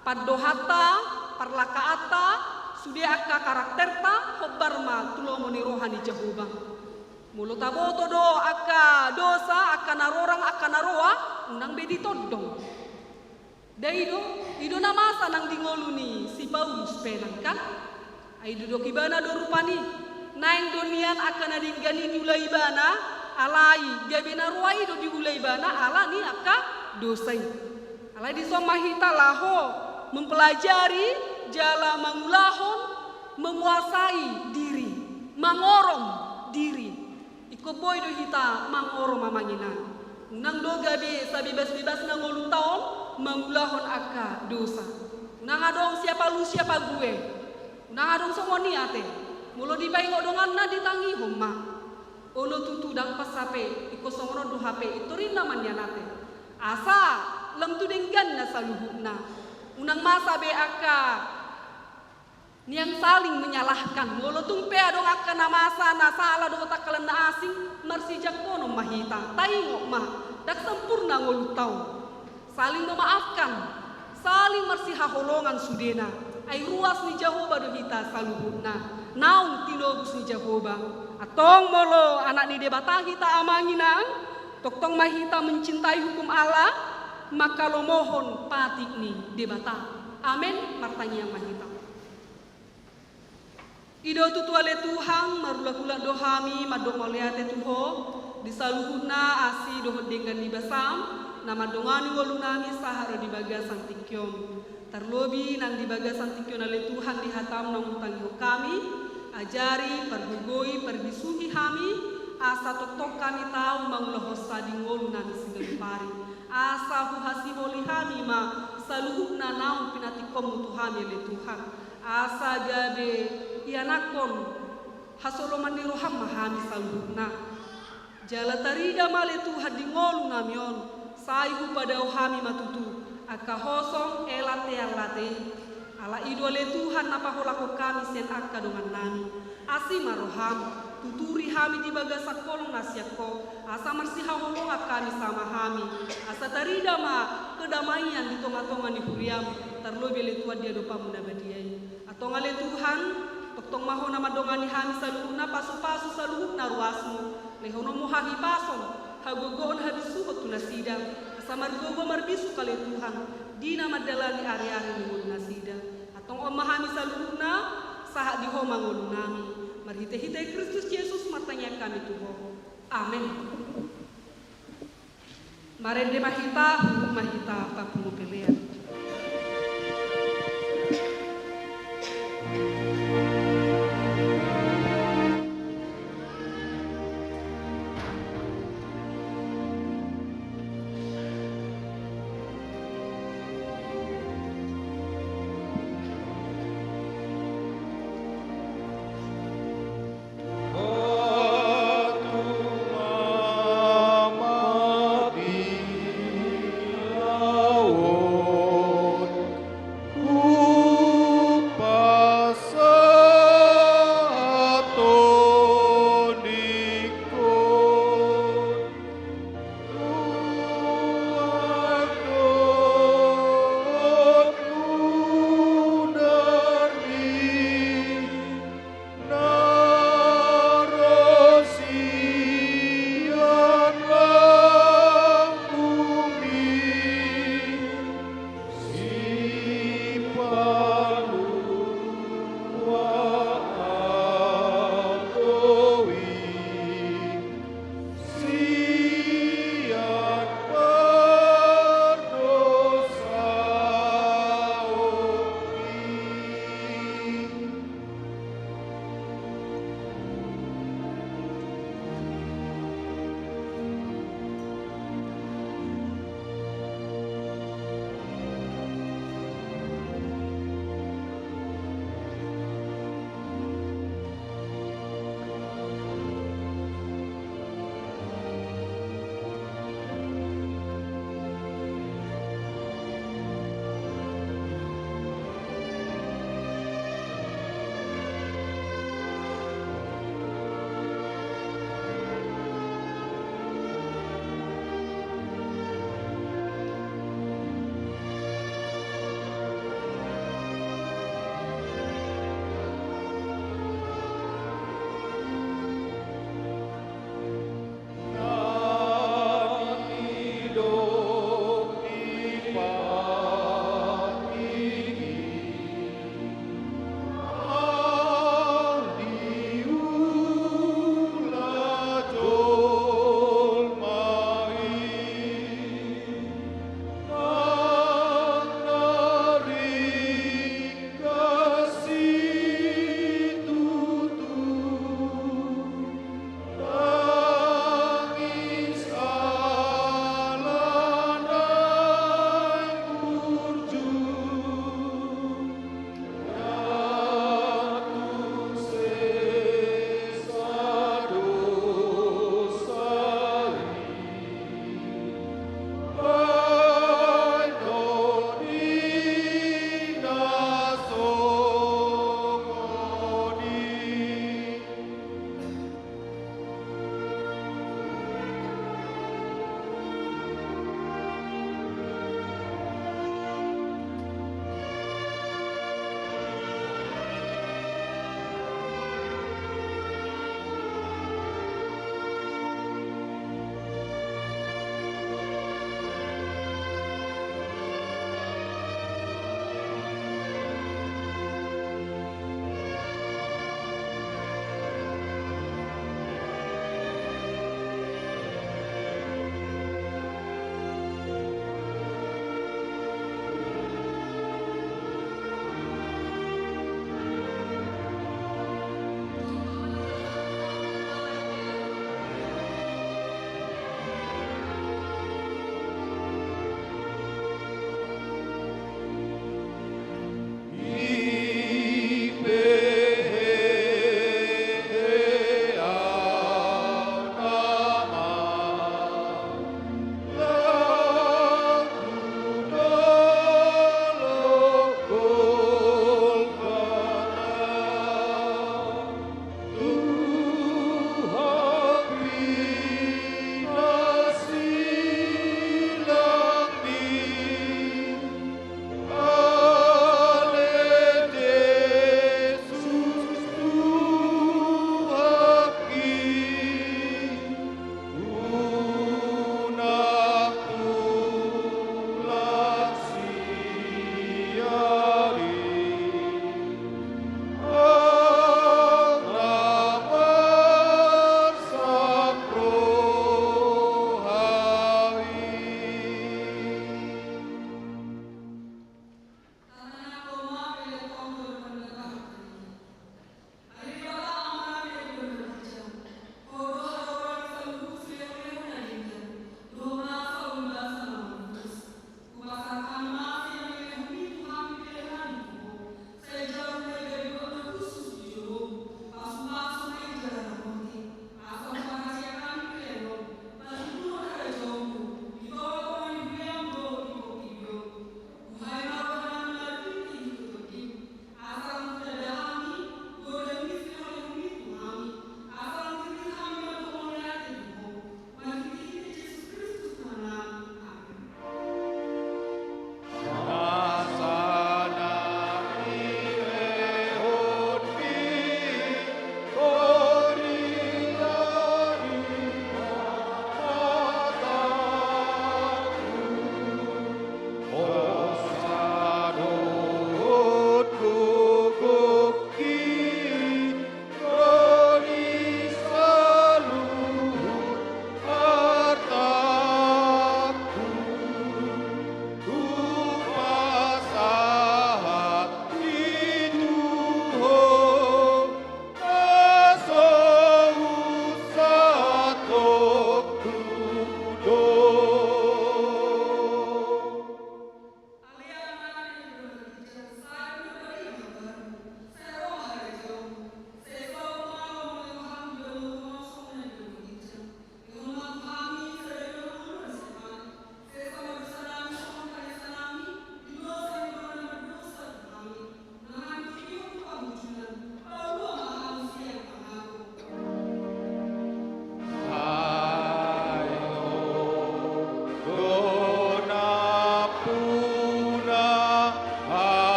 pandohanta, parlakaanta, sude angka karakterta, hombar ma tu lomo ni roha ni Jahowa. Molo taboto do angka dosa, angka na rorang, angka na roa, unang be ditondong. Da i do, i do na masa nang di ngolu ni si Paulus pe nang kan. Ai didok ibana do rupani, naeng do nian angka na denggan i diula ibana, alai gabe na roa i do diula ibana ala ni angka dosa i. Alai dison ma hita laho mempelajari jala mangulahon, menguasai diri, mangorom diri. Ingkon boi do hita mangorom, amang inang. Unang do gabe sabebas-bebasna ngolunta on mangulahon angka dosa. Unang adong siapa lu siapa gue. Unang adong songon i ate. Molo dipaingot donganna, ditangihon ma. Olo, tutu ndang pas hape, ingkon songon on do hape, intorinna ma nian ate. Asa lam tu dengganna saluhutna. Unang masa be angka nian saling menyalahkan. Molo tung pe adong angka na masa na sala dohot angka na asing, marsijangkonon ma hita. Taingot ma, ndang sempurna ngolunta on. Saling memaafkan, saling marsihaholongan sudena. Ai ruas ni Jahowa do hita saluhutna, naung tinobus ni Jahowa. Antong molo anak ni Debata hita amang inang, tongtong ma hita mencintai hukum Allah, mangkalomohon patik ni Debata. Amen. Martangiang ma hita. I do tutu ale Tuhan, marulakulak do hami mandok mauliate tu Ho di saluhutna asi dohot denggan ni basaM na mandongani ngolunami sahat ro di bagasan tingki on. Tarlobi nang di bagasan tingki on ale Tuhan, di hataM na hutangihon hami, ajari, pargogoi, parbisuhi hami, asa tongtong hami tau mangulahon sading ngolunami siganup ari. Asa huhasiholi hami ma saluhutna naung pinantikhonMu tu hami ale Tuhan. Asa gabe ianakhon hasoloman ni rohaM ma hami saluhutna. Jala tarida ma ale Tuhan di ngolunami on, sai hupadao hami ma tutu angka hosom, ela, tean, late i. Ala i do ale Tuhan na paholahon hami sian angka dongannami. Asi ma rohaM, tuturi hami di bagasan holong na sian Ho, asa marsihaholongan hami sama hami, asa tarida ma kedamaian di tongatonga ni huriaM, tarlobi ale Tuhan di adopanMu na badia i. Antong ale Tuhan, tongtong ma Ho na mandongani hami saluhutna, pasupasu saluhutna ruasMu, lehononMu hahipason, hagogoon, habisuhon tu nasida, asa margogo marbisuk ale Tuhan di na mandalani ariari ni ngolu nasida. Antong on ma hami saluhutna, sahat di Ho ma ngolunami. Marhitehite Kristus Jesus martangiang hami tu Ho. Amen. Marende ma hita, huhut ma hita papungu pelean.